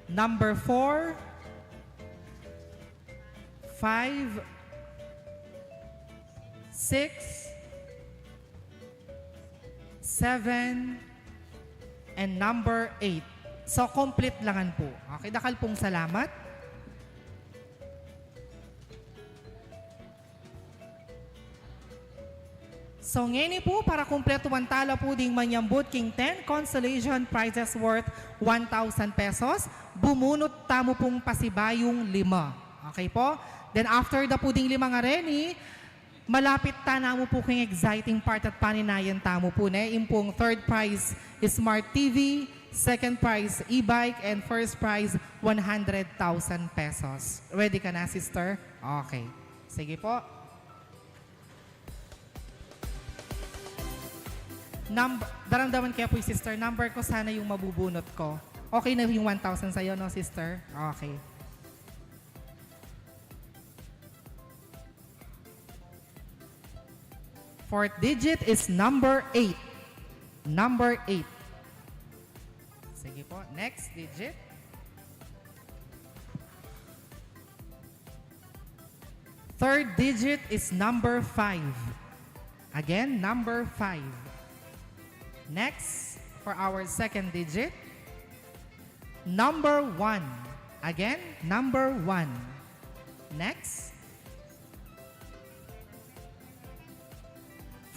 number four, five, six, seven, and number eight. So, complete la ngan po. Okay, dakal pong salamat. So, ngeni po, para kumpletuan tala po ding manyambut king ten consolation prizes worth one thousand pesos, bumunot tamu pong pasibayung lima. Okay po? Then, after da po ding lima ngareni, malapit ta namu po king exciting part at paninayan tamu po, ne? Ing pong third prize, Smart T V, second prize, e-bike, and first prize, one hundred thousand pesos. Ready ka na, sister? Okay. Sige po. Num-, daramdaman ke po i Sister, number ko sana yung mabubunot ko. Okay na yung one thousand sa'yo, no, sister? Okay. Fourth digit is number eight. Number eight. Sige po, next digit. Third digit is number five. Again, number five. Next, for our second digit, number one. Again, number one. Next.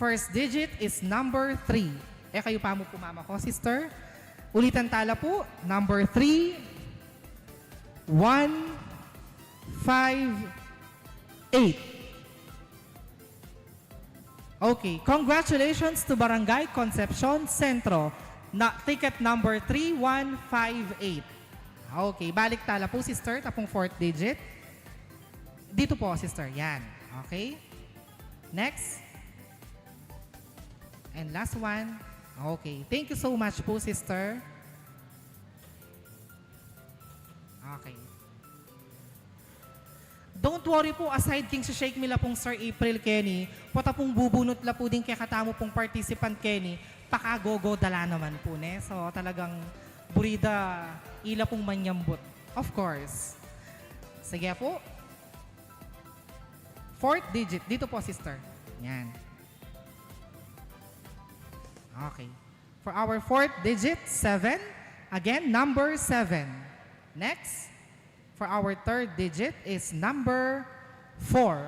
First digit is number three. E kayu pa mu pumamako, sister. Ulitan tala po, number three, one, five, eight. Okay, congratulations to Barangay Concepcion Centro. Na, ticket number three one five eight. Okay, balik tala po, sister, tapong fourth digit. Dito po, sister, yan. Okay. Next. And last one. Okay. Thank you so much po, sister. Okay. Don't worry po, aside king shake mi la pong Sir April keni, pota pong bubunot la po ding kekatamu pong participant keni, pakagogo da la naman po, ne? So, talagang buri da ila pong manyambut. Of course. Sige po. Fourth digit. Dito po, sister. Yan. Okay. For our fourth digit, seven. Again, number seven. Next, for our third digit is number four.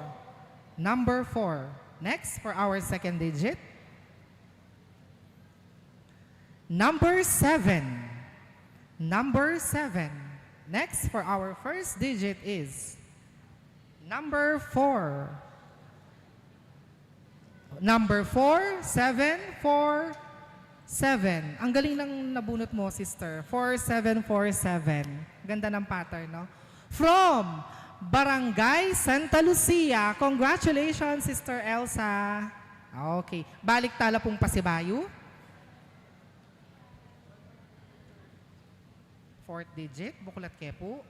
Number four. Next, for our second digit, number seven. Number seven. Next, for our first digit is number four. Number four, seven, four, seven. Ang galing ng nabunot mo, sister. Four seven four seven. Ganda ng pattern, no? From Barangay Santa Lucia. Congratulations, Sister Elsa. Okay. Balik tala pong pasibayu. Fourth digit, buklat ke po.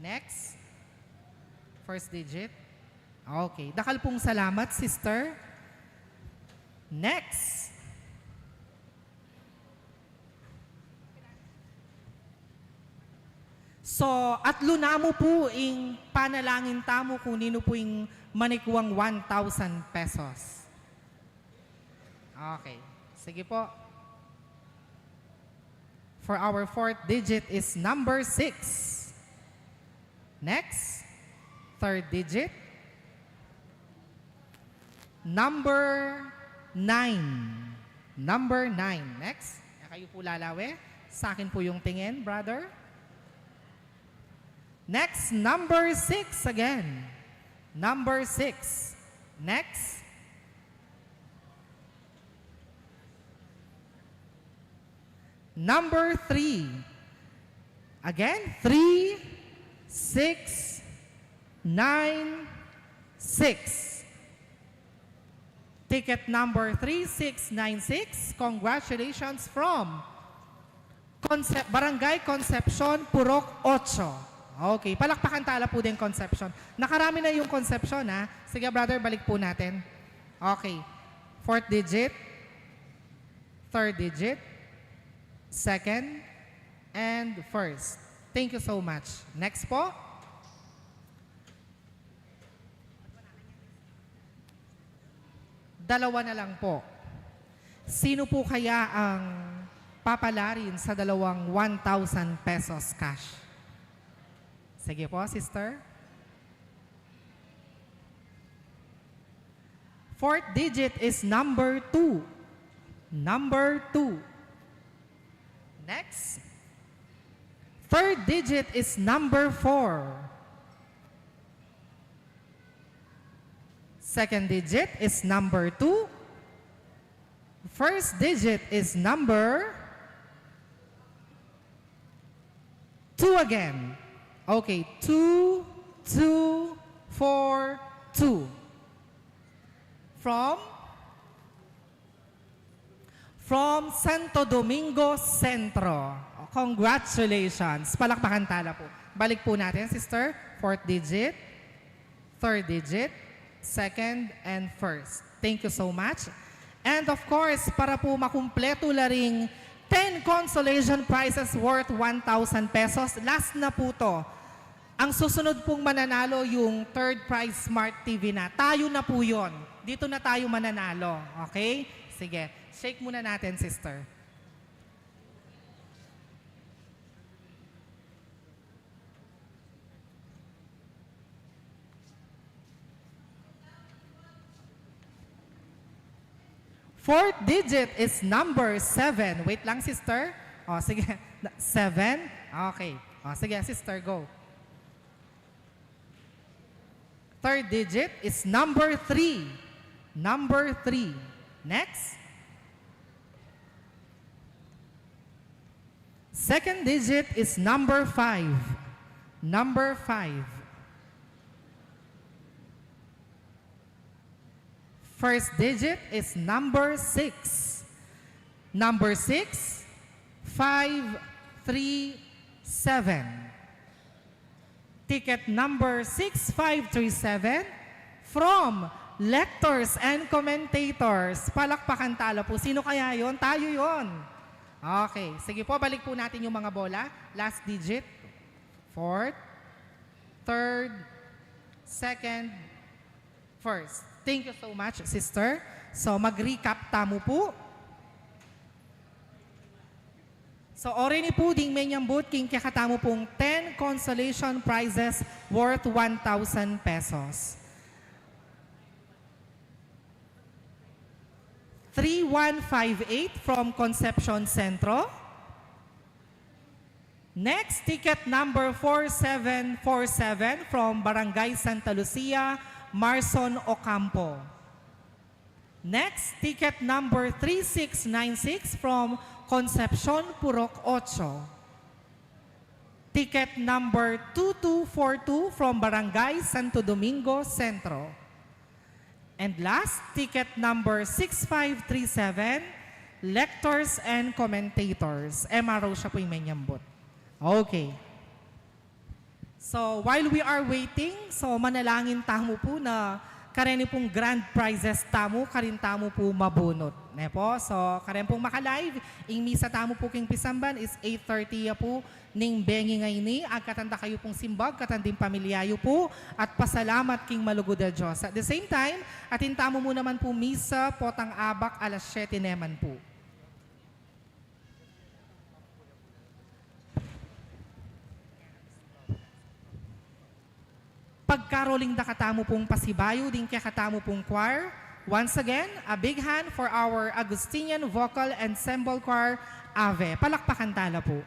Next. First digit. Okay. Dakal pong salamat, sister. Next. So, atlu namu po ing panalangin tamu kung ninu po ing manikwang one thousand pesos. Okay. Sige po. For our fourth digit is number six. Next, third digit, number nine. Number nine. Next, kayo po lalawe. Sa akin po yung tingin, brother. Next, number six again. Number six. Next. Number three. Again, three, six, nine, six. Ticket number three six nine six. Congratulations from Conce-, Barangay Concepcion, Purok Ocho. Okay, palakpakan tala po din Concepcion. Nakarami na yung Concepcion, ha? Sige, brother, balik po natin. Okay. Fourth digit, third digit, second, and first. Thank you so much. Next po. Dalawa na lang po. Sino po kaya ang papalarin sa dalawang one thousand pesos cash? Sige po, sister. Fourth digit is number two. Number two. Next. Third digit is number four. Second digit is number two. First digit is number two again. Okay, two, two, four, two. From From Santo Domingo Centro. Congratulations. Palakpakan tala po. Balik po natin, sister. Fourth digit, third digit, second, and first. Thank you so much. And of course, para po makumpleto la ring ten consolation prizes worth one thousand pesos, last na po to. Ang susunod pong mananalo yung third prize Smart T V na. Tayo na po yun. Dito na tayo mananalo. Okay? Sige. Shake muna natin, sister. Fourth digit is number seven. Wait lang, sister. O, sige. Seven? Okay. O, sige, sister, go. Third digit is number three. Number three. Next. Second digit is number five. Number five. First digit is number six. Number six, five three seven. Ticket number six five three seven from Lectors and Commentators. Palakpakan tala po. Sino kaya yon? Tayo yon. Okay. Sige po, balik po natin yung mga bola. Last digit. Fourth, third, second, first. Thank you so much, sister. So, mag-recap tamu po. So, o reni po ding menyambut king kekatamu pung ten consolation prizes worth one thousand pesos. Three one five eight from Concepcion Centro. Next, ticket number four seven four seven from Barangay Santa Lucia, Marson Ocampo. Next, ticket number three six nine six from Concepcion, Purok Ocho. Ticket number two two four two from Barangay Santo Domingo Centro. And last, ticket number six five three seven, Lectors and Commentators. M R O siya po yung menyambut. Okay. So, while we are waiting, so manalangin tamu po na kareni pung grand prizes tamu, karin tamu po mabunot. Ne po? So, karen pung maka-live, ing misa tamu po king pisamban is eight thirty ya po ning bengi ngeni. Agkatan da kayu pung simbag, katan ding pamilya yu po, at pasalamat king malugud a Dios. At the same time, atin tamu mu naman po misa, potang abak, alas siyete neman po. pagkaroling da katamu pung pasibayu ding kekatamu pung choir. Once again, a big hand for our Augustinian Vocal Ensemble Choir, Ave. Palakpakan tala pu.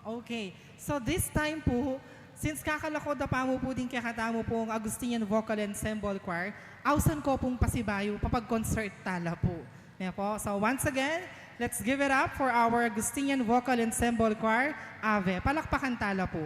Okay. So this time pu, since kakalako da pa mu pu ding kekatamu pung Augustinian Vocal Ensemble Choir, ausan ko pung pasibayu, papag-concert tala pu. Ne pu? So once again, let's give it up for our Augustinian Vocal Ensemble Choir, Ave. Palakpakan tala pu.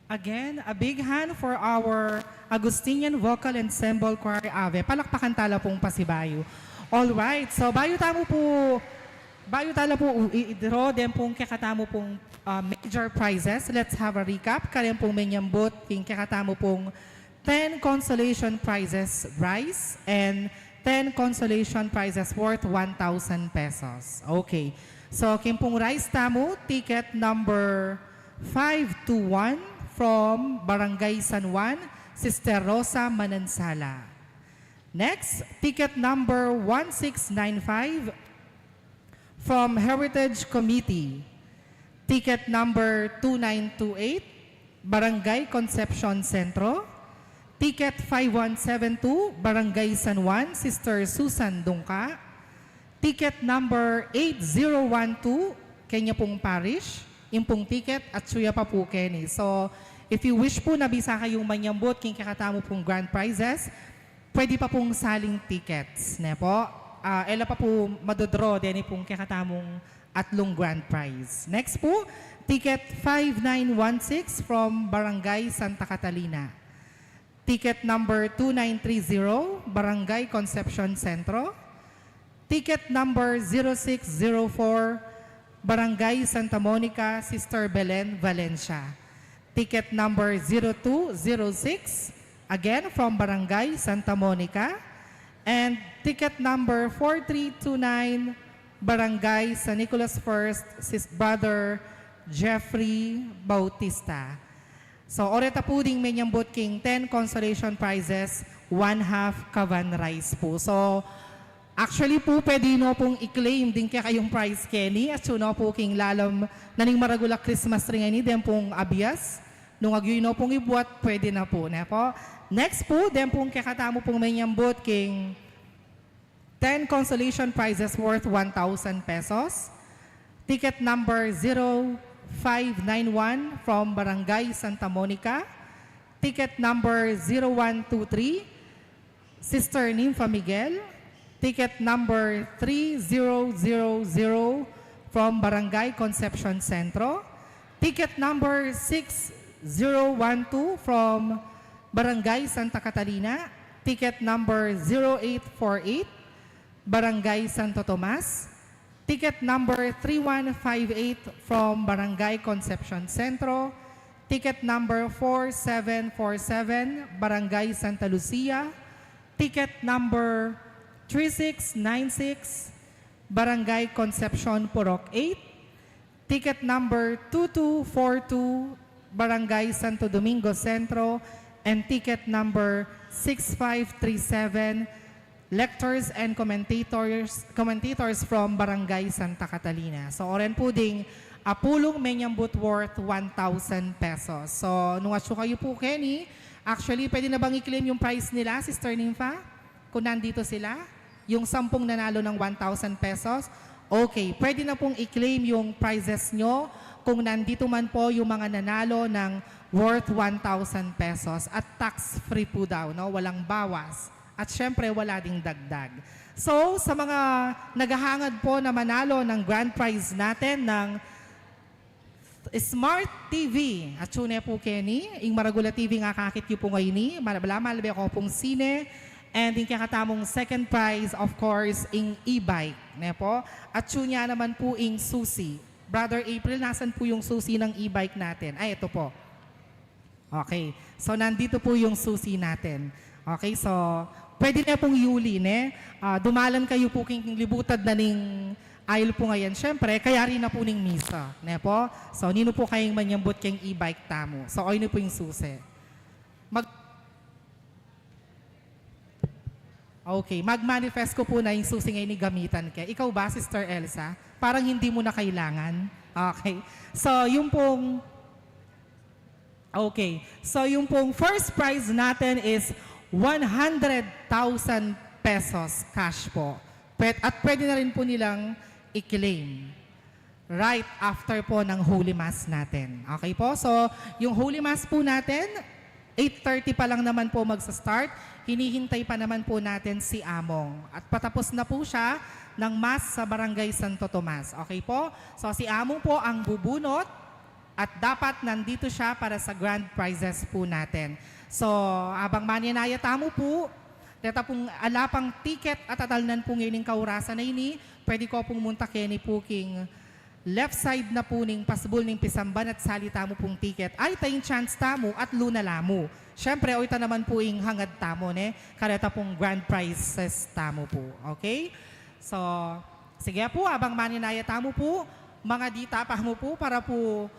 Again, a big hand for our Augustinian Vocal Ensemble Choir Ave. Palakpakan tala pung pasibayu. All right, so bayu tamu pu, bayu tala pu i-, i-draw den pung kekatamu pung, uh, major prizes. Let's have a recap. Karen pung menyambut, king kekatamu pung ten consolation prizes rice and ten consolation prizes worth one thousand pesos. Okay. So, king pung rice tamu, ticket number five two one from Barangay San Juan, Sister Rosa Manansala. Next, ticket number one six nine five from Heritage Committee. Ticket number two nine two eight, Barangay Concepcion Centro. Ticket five one seven two, Barangay San Juan, Sister Susan Dungka. Ticket number eight zero one two, kanya pung parish, ing pung ticket, atsu ya pa pu keni. So, if you wish pu na bisa kayung manyambut king kekatamu pung grand prizes, pwede pa pung saling tickets, ne po? Ah, e la pa pu madodraw deni pung kekatamung atlung grand prize. Next pu, ticket five nine one six from Barangay Santa Catalina. Ticket number two nine three zero, Barangay Concepcion Centro. Ticket number zero six zero four, Barangay Santa Monica, Sister Belen Valencia. Ticket number zero two zero six, again from Barangay Santa Monica. And ticket number four three two nine, Barangay San Nicolas First, Sis Brother Jeffrey Bautista. So, oreta pu ding menyambut king ten consolation prizes, one half kavan rice pu. So, actually pu, pwede no pung i-claim ding kekayung prize keni, atsu no pu king lalam na ning maragul a Christmas tree ngeni, den pung abias, nung agyu no pung ibuat, pwede na pu, ne po? Next pu, den pung kekatamu pung menyambut king ten consolation prizes worth one thousand pesos. Ticket number zero five nine one from Barangay Santa Monica. Ticket number zero one two three, Sister Nympha Miguel. Ticket number three zero zero zero from Barangay Concepcion Centro. Ticket number six zero one two from Barangay Santa Catalina. Ticket number zero eight four eight, Barangay Santo Tomas. Ticket number three one five eight from Barangay Concepcion Centro. Ticket number four seven four seven, Barangay Santa Lucia. Ticket number three six nine six, Barangay Concepcion Purok eight. Ticket number two two four two, Barangay Santo Domingo Centro, and ticket number six five three seven, lectors and commentators, commentators from Barangay Santa Catalina. So, oren pu ding apulung menyambut worth one thousand pesos. So, nung atsu kayu pu keni, actually, pwede na bang i-claim yung prize nila, Sister Nympha? Kung nandito sila, yung sampung nanalo ng one thousand pesos, okay, pwede na pung i-claim yung prizes nyo kung nandito man po yung mga nanalo ng worth one thousand pesos at tax-free po daw, no? Walang bawas. At syempre, wala ding dagdag. So, sa mga naghahangad po na manalo ng grand prize natin ng Smart T V, atsu ne pu keni, ing maragul a T V ing akakit yu pu ngayni, mala-, malabe ko pung sine, and ing kekatamung second prize, of course, ing e-bike, ne po? Atsu ne naman pu ing susi. Brother April, nasan pu yung susi ng e-bike natin? Ay, ito po. Okay. So, nandito po yung susi natin. Okay, so, pwede na pung yuli, ne? Ah, dumalan kayu pu king libutad na ning aisyu pu ngayan. Siyempre, kayari na pu ning misa, ne po? So, ninu pu kayung manyambut keng e-bike tamu? So, oy, ini pu yung susi. Mag- Okay, mag-manifest ku pu na ing susi ngeni gamitan ke. Ikaw ba, Sister Elsa? Parang hindi mo na kailangan. Okay. So, yung pung, okay. So, yung pung first prize natin is one hundred thousand pesos cash po. Pwet-, at pwede na rin po nilang i-claim right after po ng Holy Mass natin. Okay po? So, yung Holy Mass po natin, eight thirty pa lang naman po magsa-start. Hinihintay pa naman po natin si Among. At patapos na po siya ng Mass sa Barangay Santo Tomas. Okay po? So, si Among po ang bubunot at dapat nandito siya para sa grand prizes po natin. So, abang manenaya tamu pu, reta pung ala pang ticket at atalnan pu ngening kaurasan a ini, pwede ko pung munta keni pu king left side na pu ning pasbul ning pisamban at sali tamu pung ticket. Ay, ta ing chance tamu, atlu na la mu. Siyempre, oy, ita naman pu ing hangad tamu, ne? Kareta pung grand prizes tamu pu. Okay? So, sige pu, abang manenaya tamu pu, mga dita pa mu pu, para pu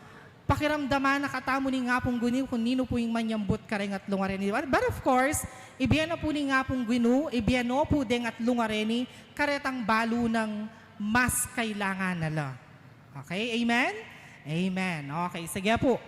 Pakiramdaman na katamu ning Apung Ginu kung ninu pu ing manyambut kareng atlung areni. But of course, ibie na pu ning Apung Ginu, ibie no pu deng atlung areni, karetang balu nang mas kailangan na la. Okay? Amen? Amen. Okay, sige pu.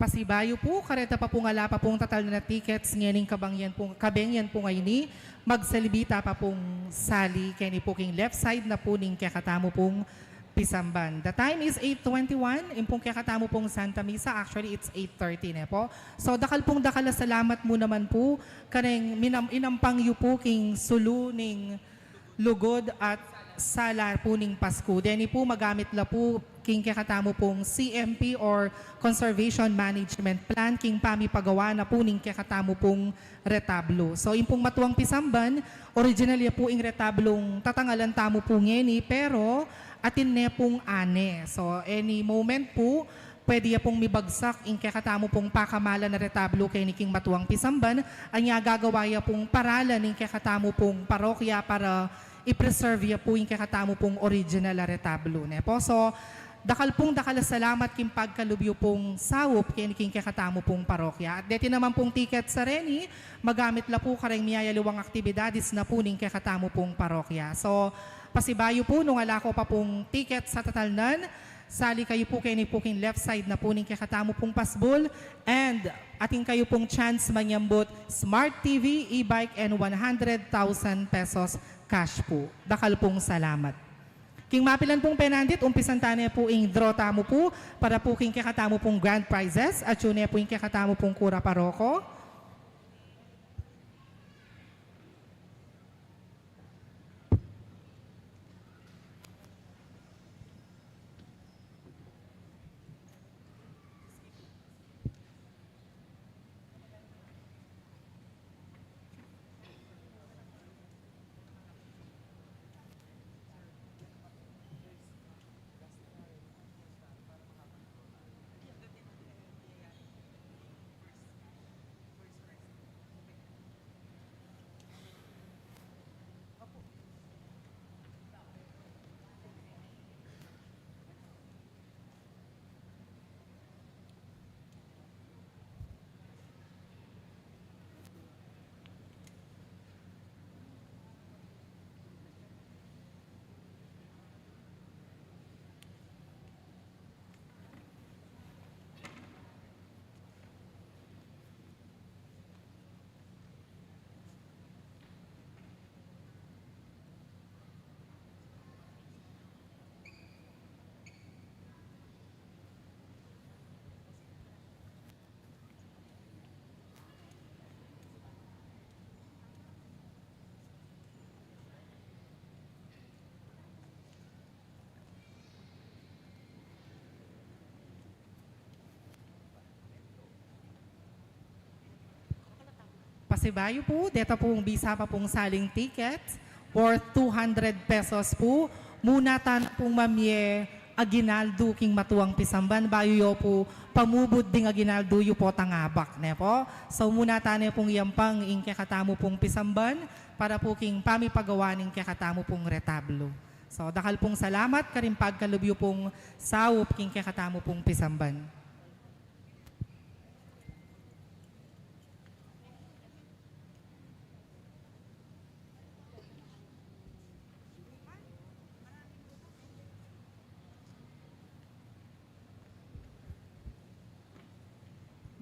Pasibayu pu, kareta pa pung ala pa pung tatalnan a tickets ngening kabengyan pu, kabengyan pu ngeni, magsalibita pa pung sali keni pu king left side na pu ning kekatamu pung pisamban. The time is eight twenty-one, ing pung kekatamu pung Santa Misa, actually it's eight thirty ne pu. So, dakal pung dakal a salamat mu naman pu, kareng minam-, inampang yu pu king sulu ning lugud at sala pu ning Pasku. Deni pu magamit la pu king kekatamu pung C M P or Conservation Management Plan king pamipagawa na pu ning kekatamu pung retablo. So, ing pung matuang pisamban, original ya pu ing retablong tatangalan tamu pu ngeni, pero atin ne pung ane. So, any moment pu, pwede ya pung mibagsak ing kekatamu pung pakamalan a retablo keni king matuang pisamban, anya gagawa ya pung paralan ing kekatamu pung parokya para i-preserve ya pu ing kekatamu pung original a retablo, ne pu. So, dakal pung dakal a salamat king pagkalub yu pung saup keni king kekatamu pung parokya. At deti naman pung ticket sa reni, magamit la pu kareng miyayaliwang aktibidades na pu ning kekatamu pung parokya. So, pasibayu pu, nung ala ko pa pung ticket sa tatalnan, sali kayu pu keni pu king left side na pu ning kekatamu pung pasbul, and atin kayu pung chance manyambut Smart T V, e-bike, and one hundred thousand pesos cash pu. Dakal pung salamat. King mapilan pung penandit, umpisan ta ne pu ing draw tamu pu, para pu king kekatamu pung grand prizes, at yun ne pu ing kekatamu pung kura paroko. Pasibayu pu, deta pung bisa pa pung saling ticket worth two hundred pesos pu. Muna ta na pung mamie aguinaldo king matuang pisamban, bayu yu pu pamubud ding aguinaldo yu pu tangabak, ne pu. So, muna ta ne pung yampang ing kekatamu pung pisamban, para pu king pamipagawa ning kekatamu pung retablo. So, dakal pung salamat karing pagkalub yu pung saup king kekatamu pung pisamban.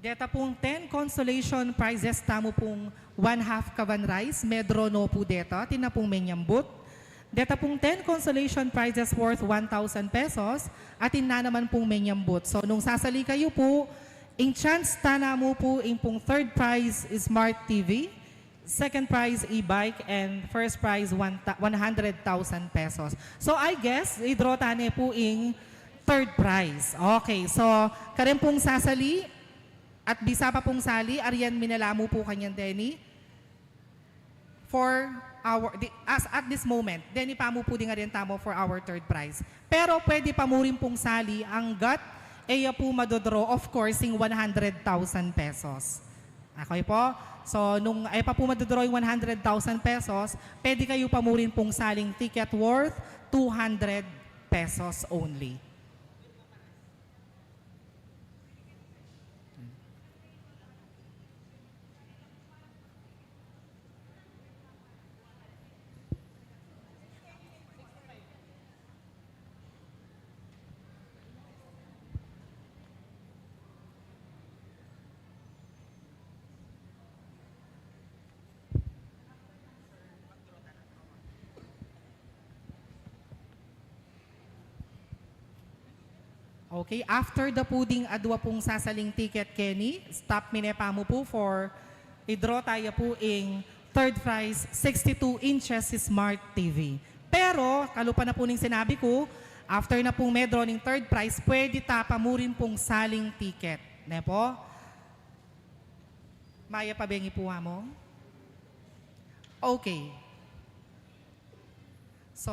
Deta pung ten consolation prizes tamu pung one half kawan rice, me-draw no pu deta, atin na pung menyambut. Deta pung ten consolation prizes worth one thousand pesos, atin na naman pung menyambut. So, nung sasali kayu pu, ing chance ta namu pu, ing pung third prize, smart T V, second prize, e-bike, and first prize, one ta-, one hundred thousand pesos. So, I guess, i-draw ta ne pu ing third prize. Okay, so, karin pung sasali, at bisa pa pung sali, aryan mi na la mu pu kanyan deni. For our, di, as, at this moment, deni pa mu pu ding aryan tamu for our third prize. Pero pwede pa mu rin pung sali, anggat e ya pu mado-draw, of course, ing one hundred thousand pesos. Okay po? So, nung e pa pu mado-draw ing one hundred thousand pesos, pwede kayu pa mu rin pung saling ticket worth two hundred pesos only. Okay, after da pu ding adwa pung sasaling ticket keni, stop mi ne pa mu pu for i-draw taya pu ing third prize, sixty-two inches Smart T V. Pero, kalupa na pu ning sinabi ku, after na pung me-draw ning third prize, pwede ta pa mu rin pung saling ticket. Ne po? Maya pa bengi pu, Among? Okay. So,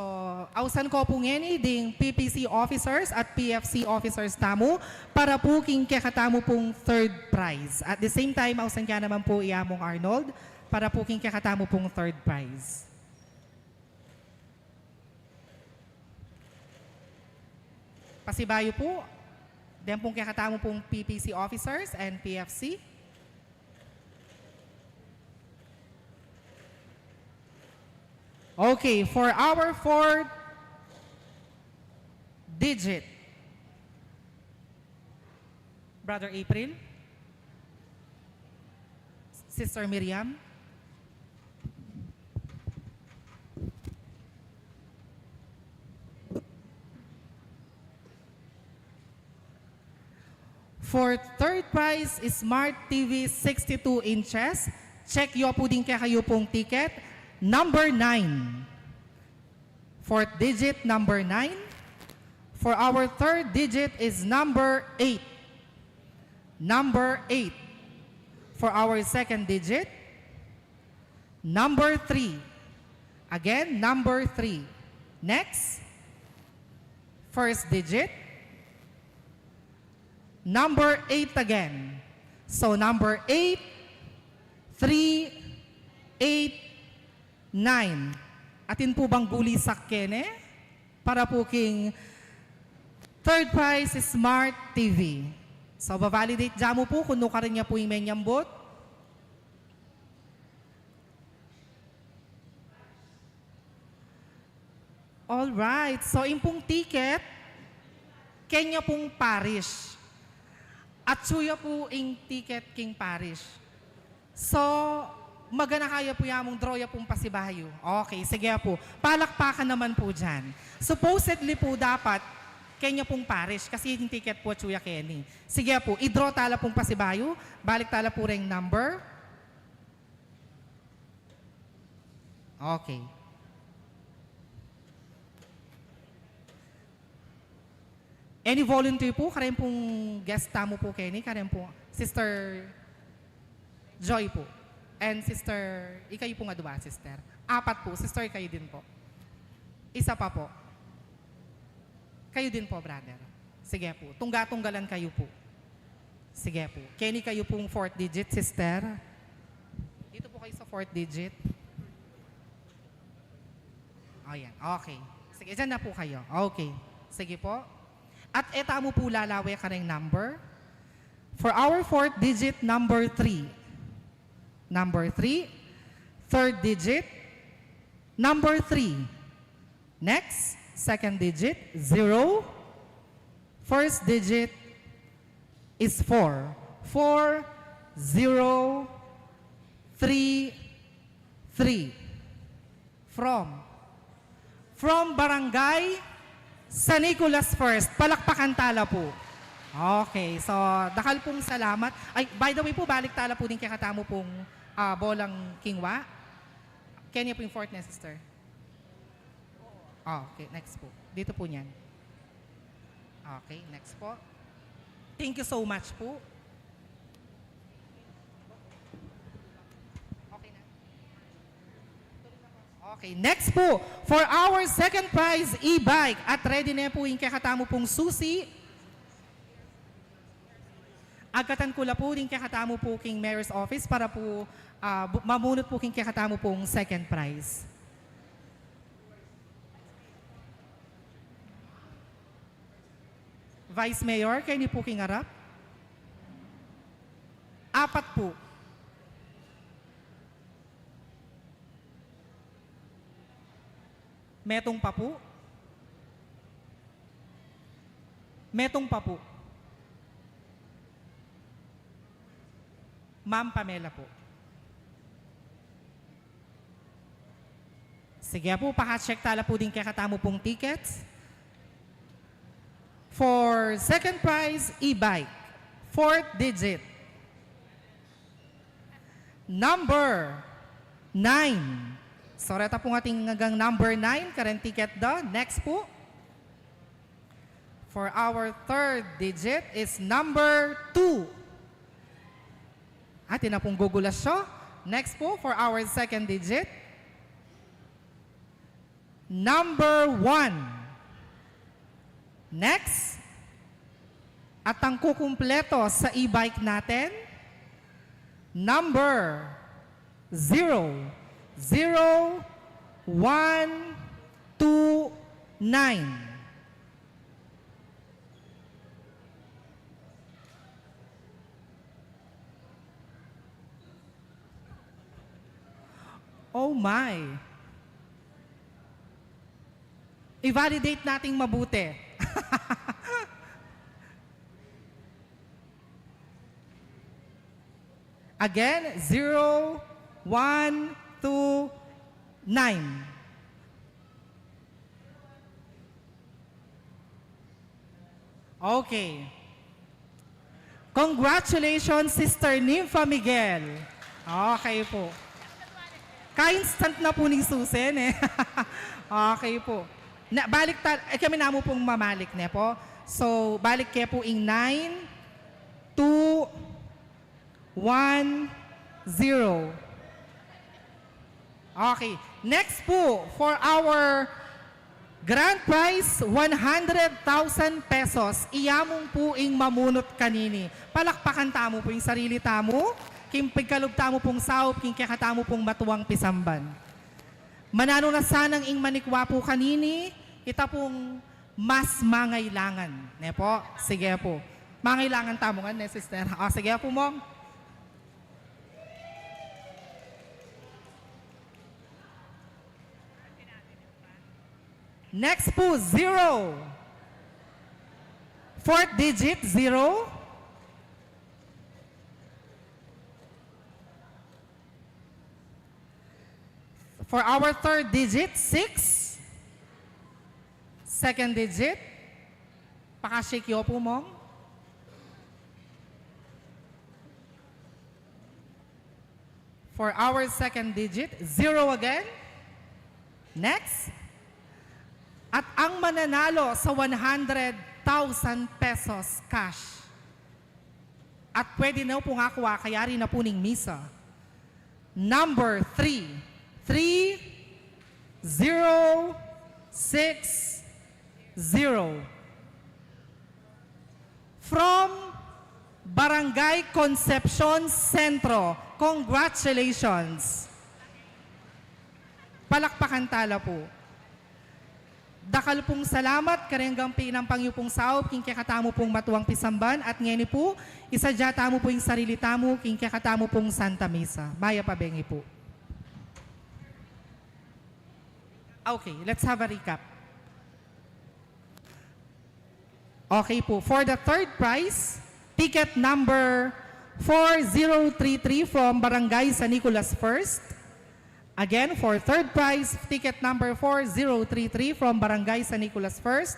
ausan ko pu ngeni ding P P C officers at P F C officers tamu para pu king kekatamu pung third prize. At the same time, ausan ke naman pu i Among Arnold para pu king kekatamu pung third prize. Pasibayu pu, den pung kekatamu pung P P C officers and P F C. Okay, for our fourth digit. Brother April? Sister Miriam? For third prize, Smart T V sixty-two inches. Check yu pu ding kekayu pung ticket. Number nine. Fourth digit, number nine. For our third digit is number eight. Number eight. For our second digit, number three. Again, number three. Next. First digit. Number eight again. So, number eight, three, eight, nine. Atin pu bang gulisak kene? Para pu king third prize Smart T V. So, ba-validate ja mu pu kung nukarin ya pu ing menyambut. All right. So, ing pung ticket, kenya pung parish. Atsu ya pu ing ticket king parish. So, maganaka ya pu ya mung draw ya pung pasibayu. Okay, sige pu. Palakpakan naman pu diyan. Supposedly pu dapat, kenya pung parish, kasi ing ticket pu atsu ya keni. Sige pu, i-draw tala pung pasibayu, balik tala pu reng number. Okay. Any volunteer pu, karen pung guest tamu pu keni, karen pu, Sister Joy pu. And Sister, ikayu pung adwa, Sister. Apat pu, Sister, ikayu din pu. Isa pa pu. Kayu din pu, brother. Sige pu. Tungga-tunggalan kayu pu. Sige pu. Keni kayu pung fourth digit, sister. Dito pu kayu sa fourth digit. O, yan. Okay. Sige, diyan na pu kayu. Okay. Sige pu. At e tamu pu lalawe kareng number. For our fourth digit, number three. Number three. Third digit, number three. Next, second digit, zero. First digit is four. Four, zero, three, three. From, from Barangay San Nicolas First. Palakpakan tala pu. Okay, so, dakal pung salamat. Ay, by the way pu, balik tala pu ding kekatamu pung, ah, bolang kingwa. Kenya pu ing fourth ne, sister. Ah, okay, next pu. Dito pu niyan. Okay, next pu. Thank you so much pu. Okay na. Okay, next pu. For our second prize, e-bike. At ready ne pu ing kekatamu pung susi. Agkatan ku la pu ding kekatamu pu king Mayor's Office para pu, ah, bu-, mamunot pu king kekatamu pung second prize. Vice Mayor, keni pu king arap? Apat pu. Metung pa pu? Metung pa pu? Ma'am Pamela pu. Sige pu, paka-check tala pu ding kekatamu pung tickets. For second prize, e-bike. Fourth digit. Number nine. So, reta pung atin anggang number nine, kareng ticket da. Next po. For our third digit is number two. Atin na pung gugulasyo. Next po, for our second digit. Number one. Next. At ang kukumpleto sa e-bike natin, number zero zero one two nine. Oh my. I-validate nating mabuti. Again, zero one two nine. Okay. Congratulations, Sister Nympha Miguel. Okay po. Ka-instant na po ning susi, ne? Okay po. Na, balik ta, eh, kami namu pung mamalik, ne po? So, balik ke po ing nine two one zero. Okay. Next po, for our grand prize, one hundred thousand pesos. Iya mu pu ing mamunut kanini. Palakpakan tamu pu ing sarili tamu, king pigkalub tamu pung saup, king kekatamu pung matuang pisamban. Mananu na sanang ing manikwa pu kanini, ita pung mas mangailangan. Ne po? Sige po. Mangailangan tamu ngan, ne, sister? O, sige po, Mong. Next po, zero. Fourth digit, zero. For our third digit, six. Second digit. Pakashake yu pu, Mong. For our second digit, zero again. Next. At ang mananalo sa one hundred thousand pesos cash. At pwede na pung akwa, kayari na pu ning misa. Number three, three zero six zero. From Barangay Concepcion Centro. Congratulations. Palakpakan tala pu. Dakal pung salamat, kareng pinampang yu pung saup, king kekatamu pung matuang pisamban, at ngeni pu, isadya tamu pu ing sarili tamu, king kekatamu pung Santa Misa. Mayap a bengi pu. Okay, let's have a recap. Okay pu. For the third prize, ticket number four zero three three from Barangay San Nicolas First. Again, for third prize, ticket number four zero three three from Barangay San Nicolas First.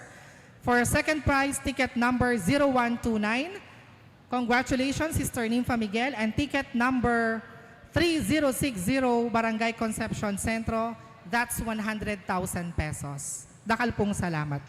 For second prize, ticket number zero one two nine. Congratulations, Sister Nympha Miguel. And ticket number three zero six zero, Barangay Concepcion Centro. That's one hundred thousand pesos. Dakal pung salamat.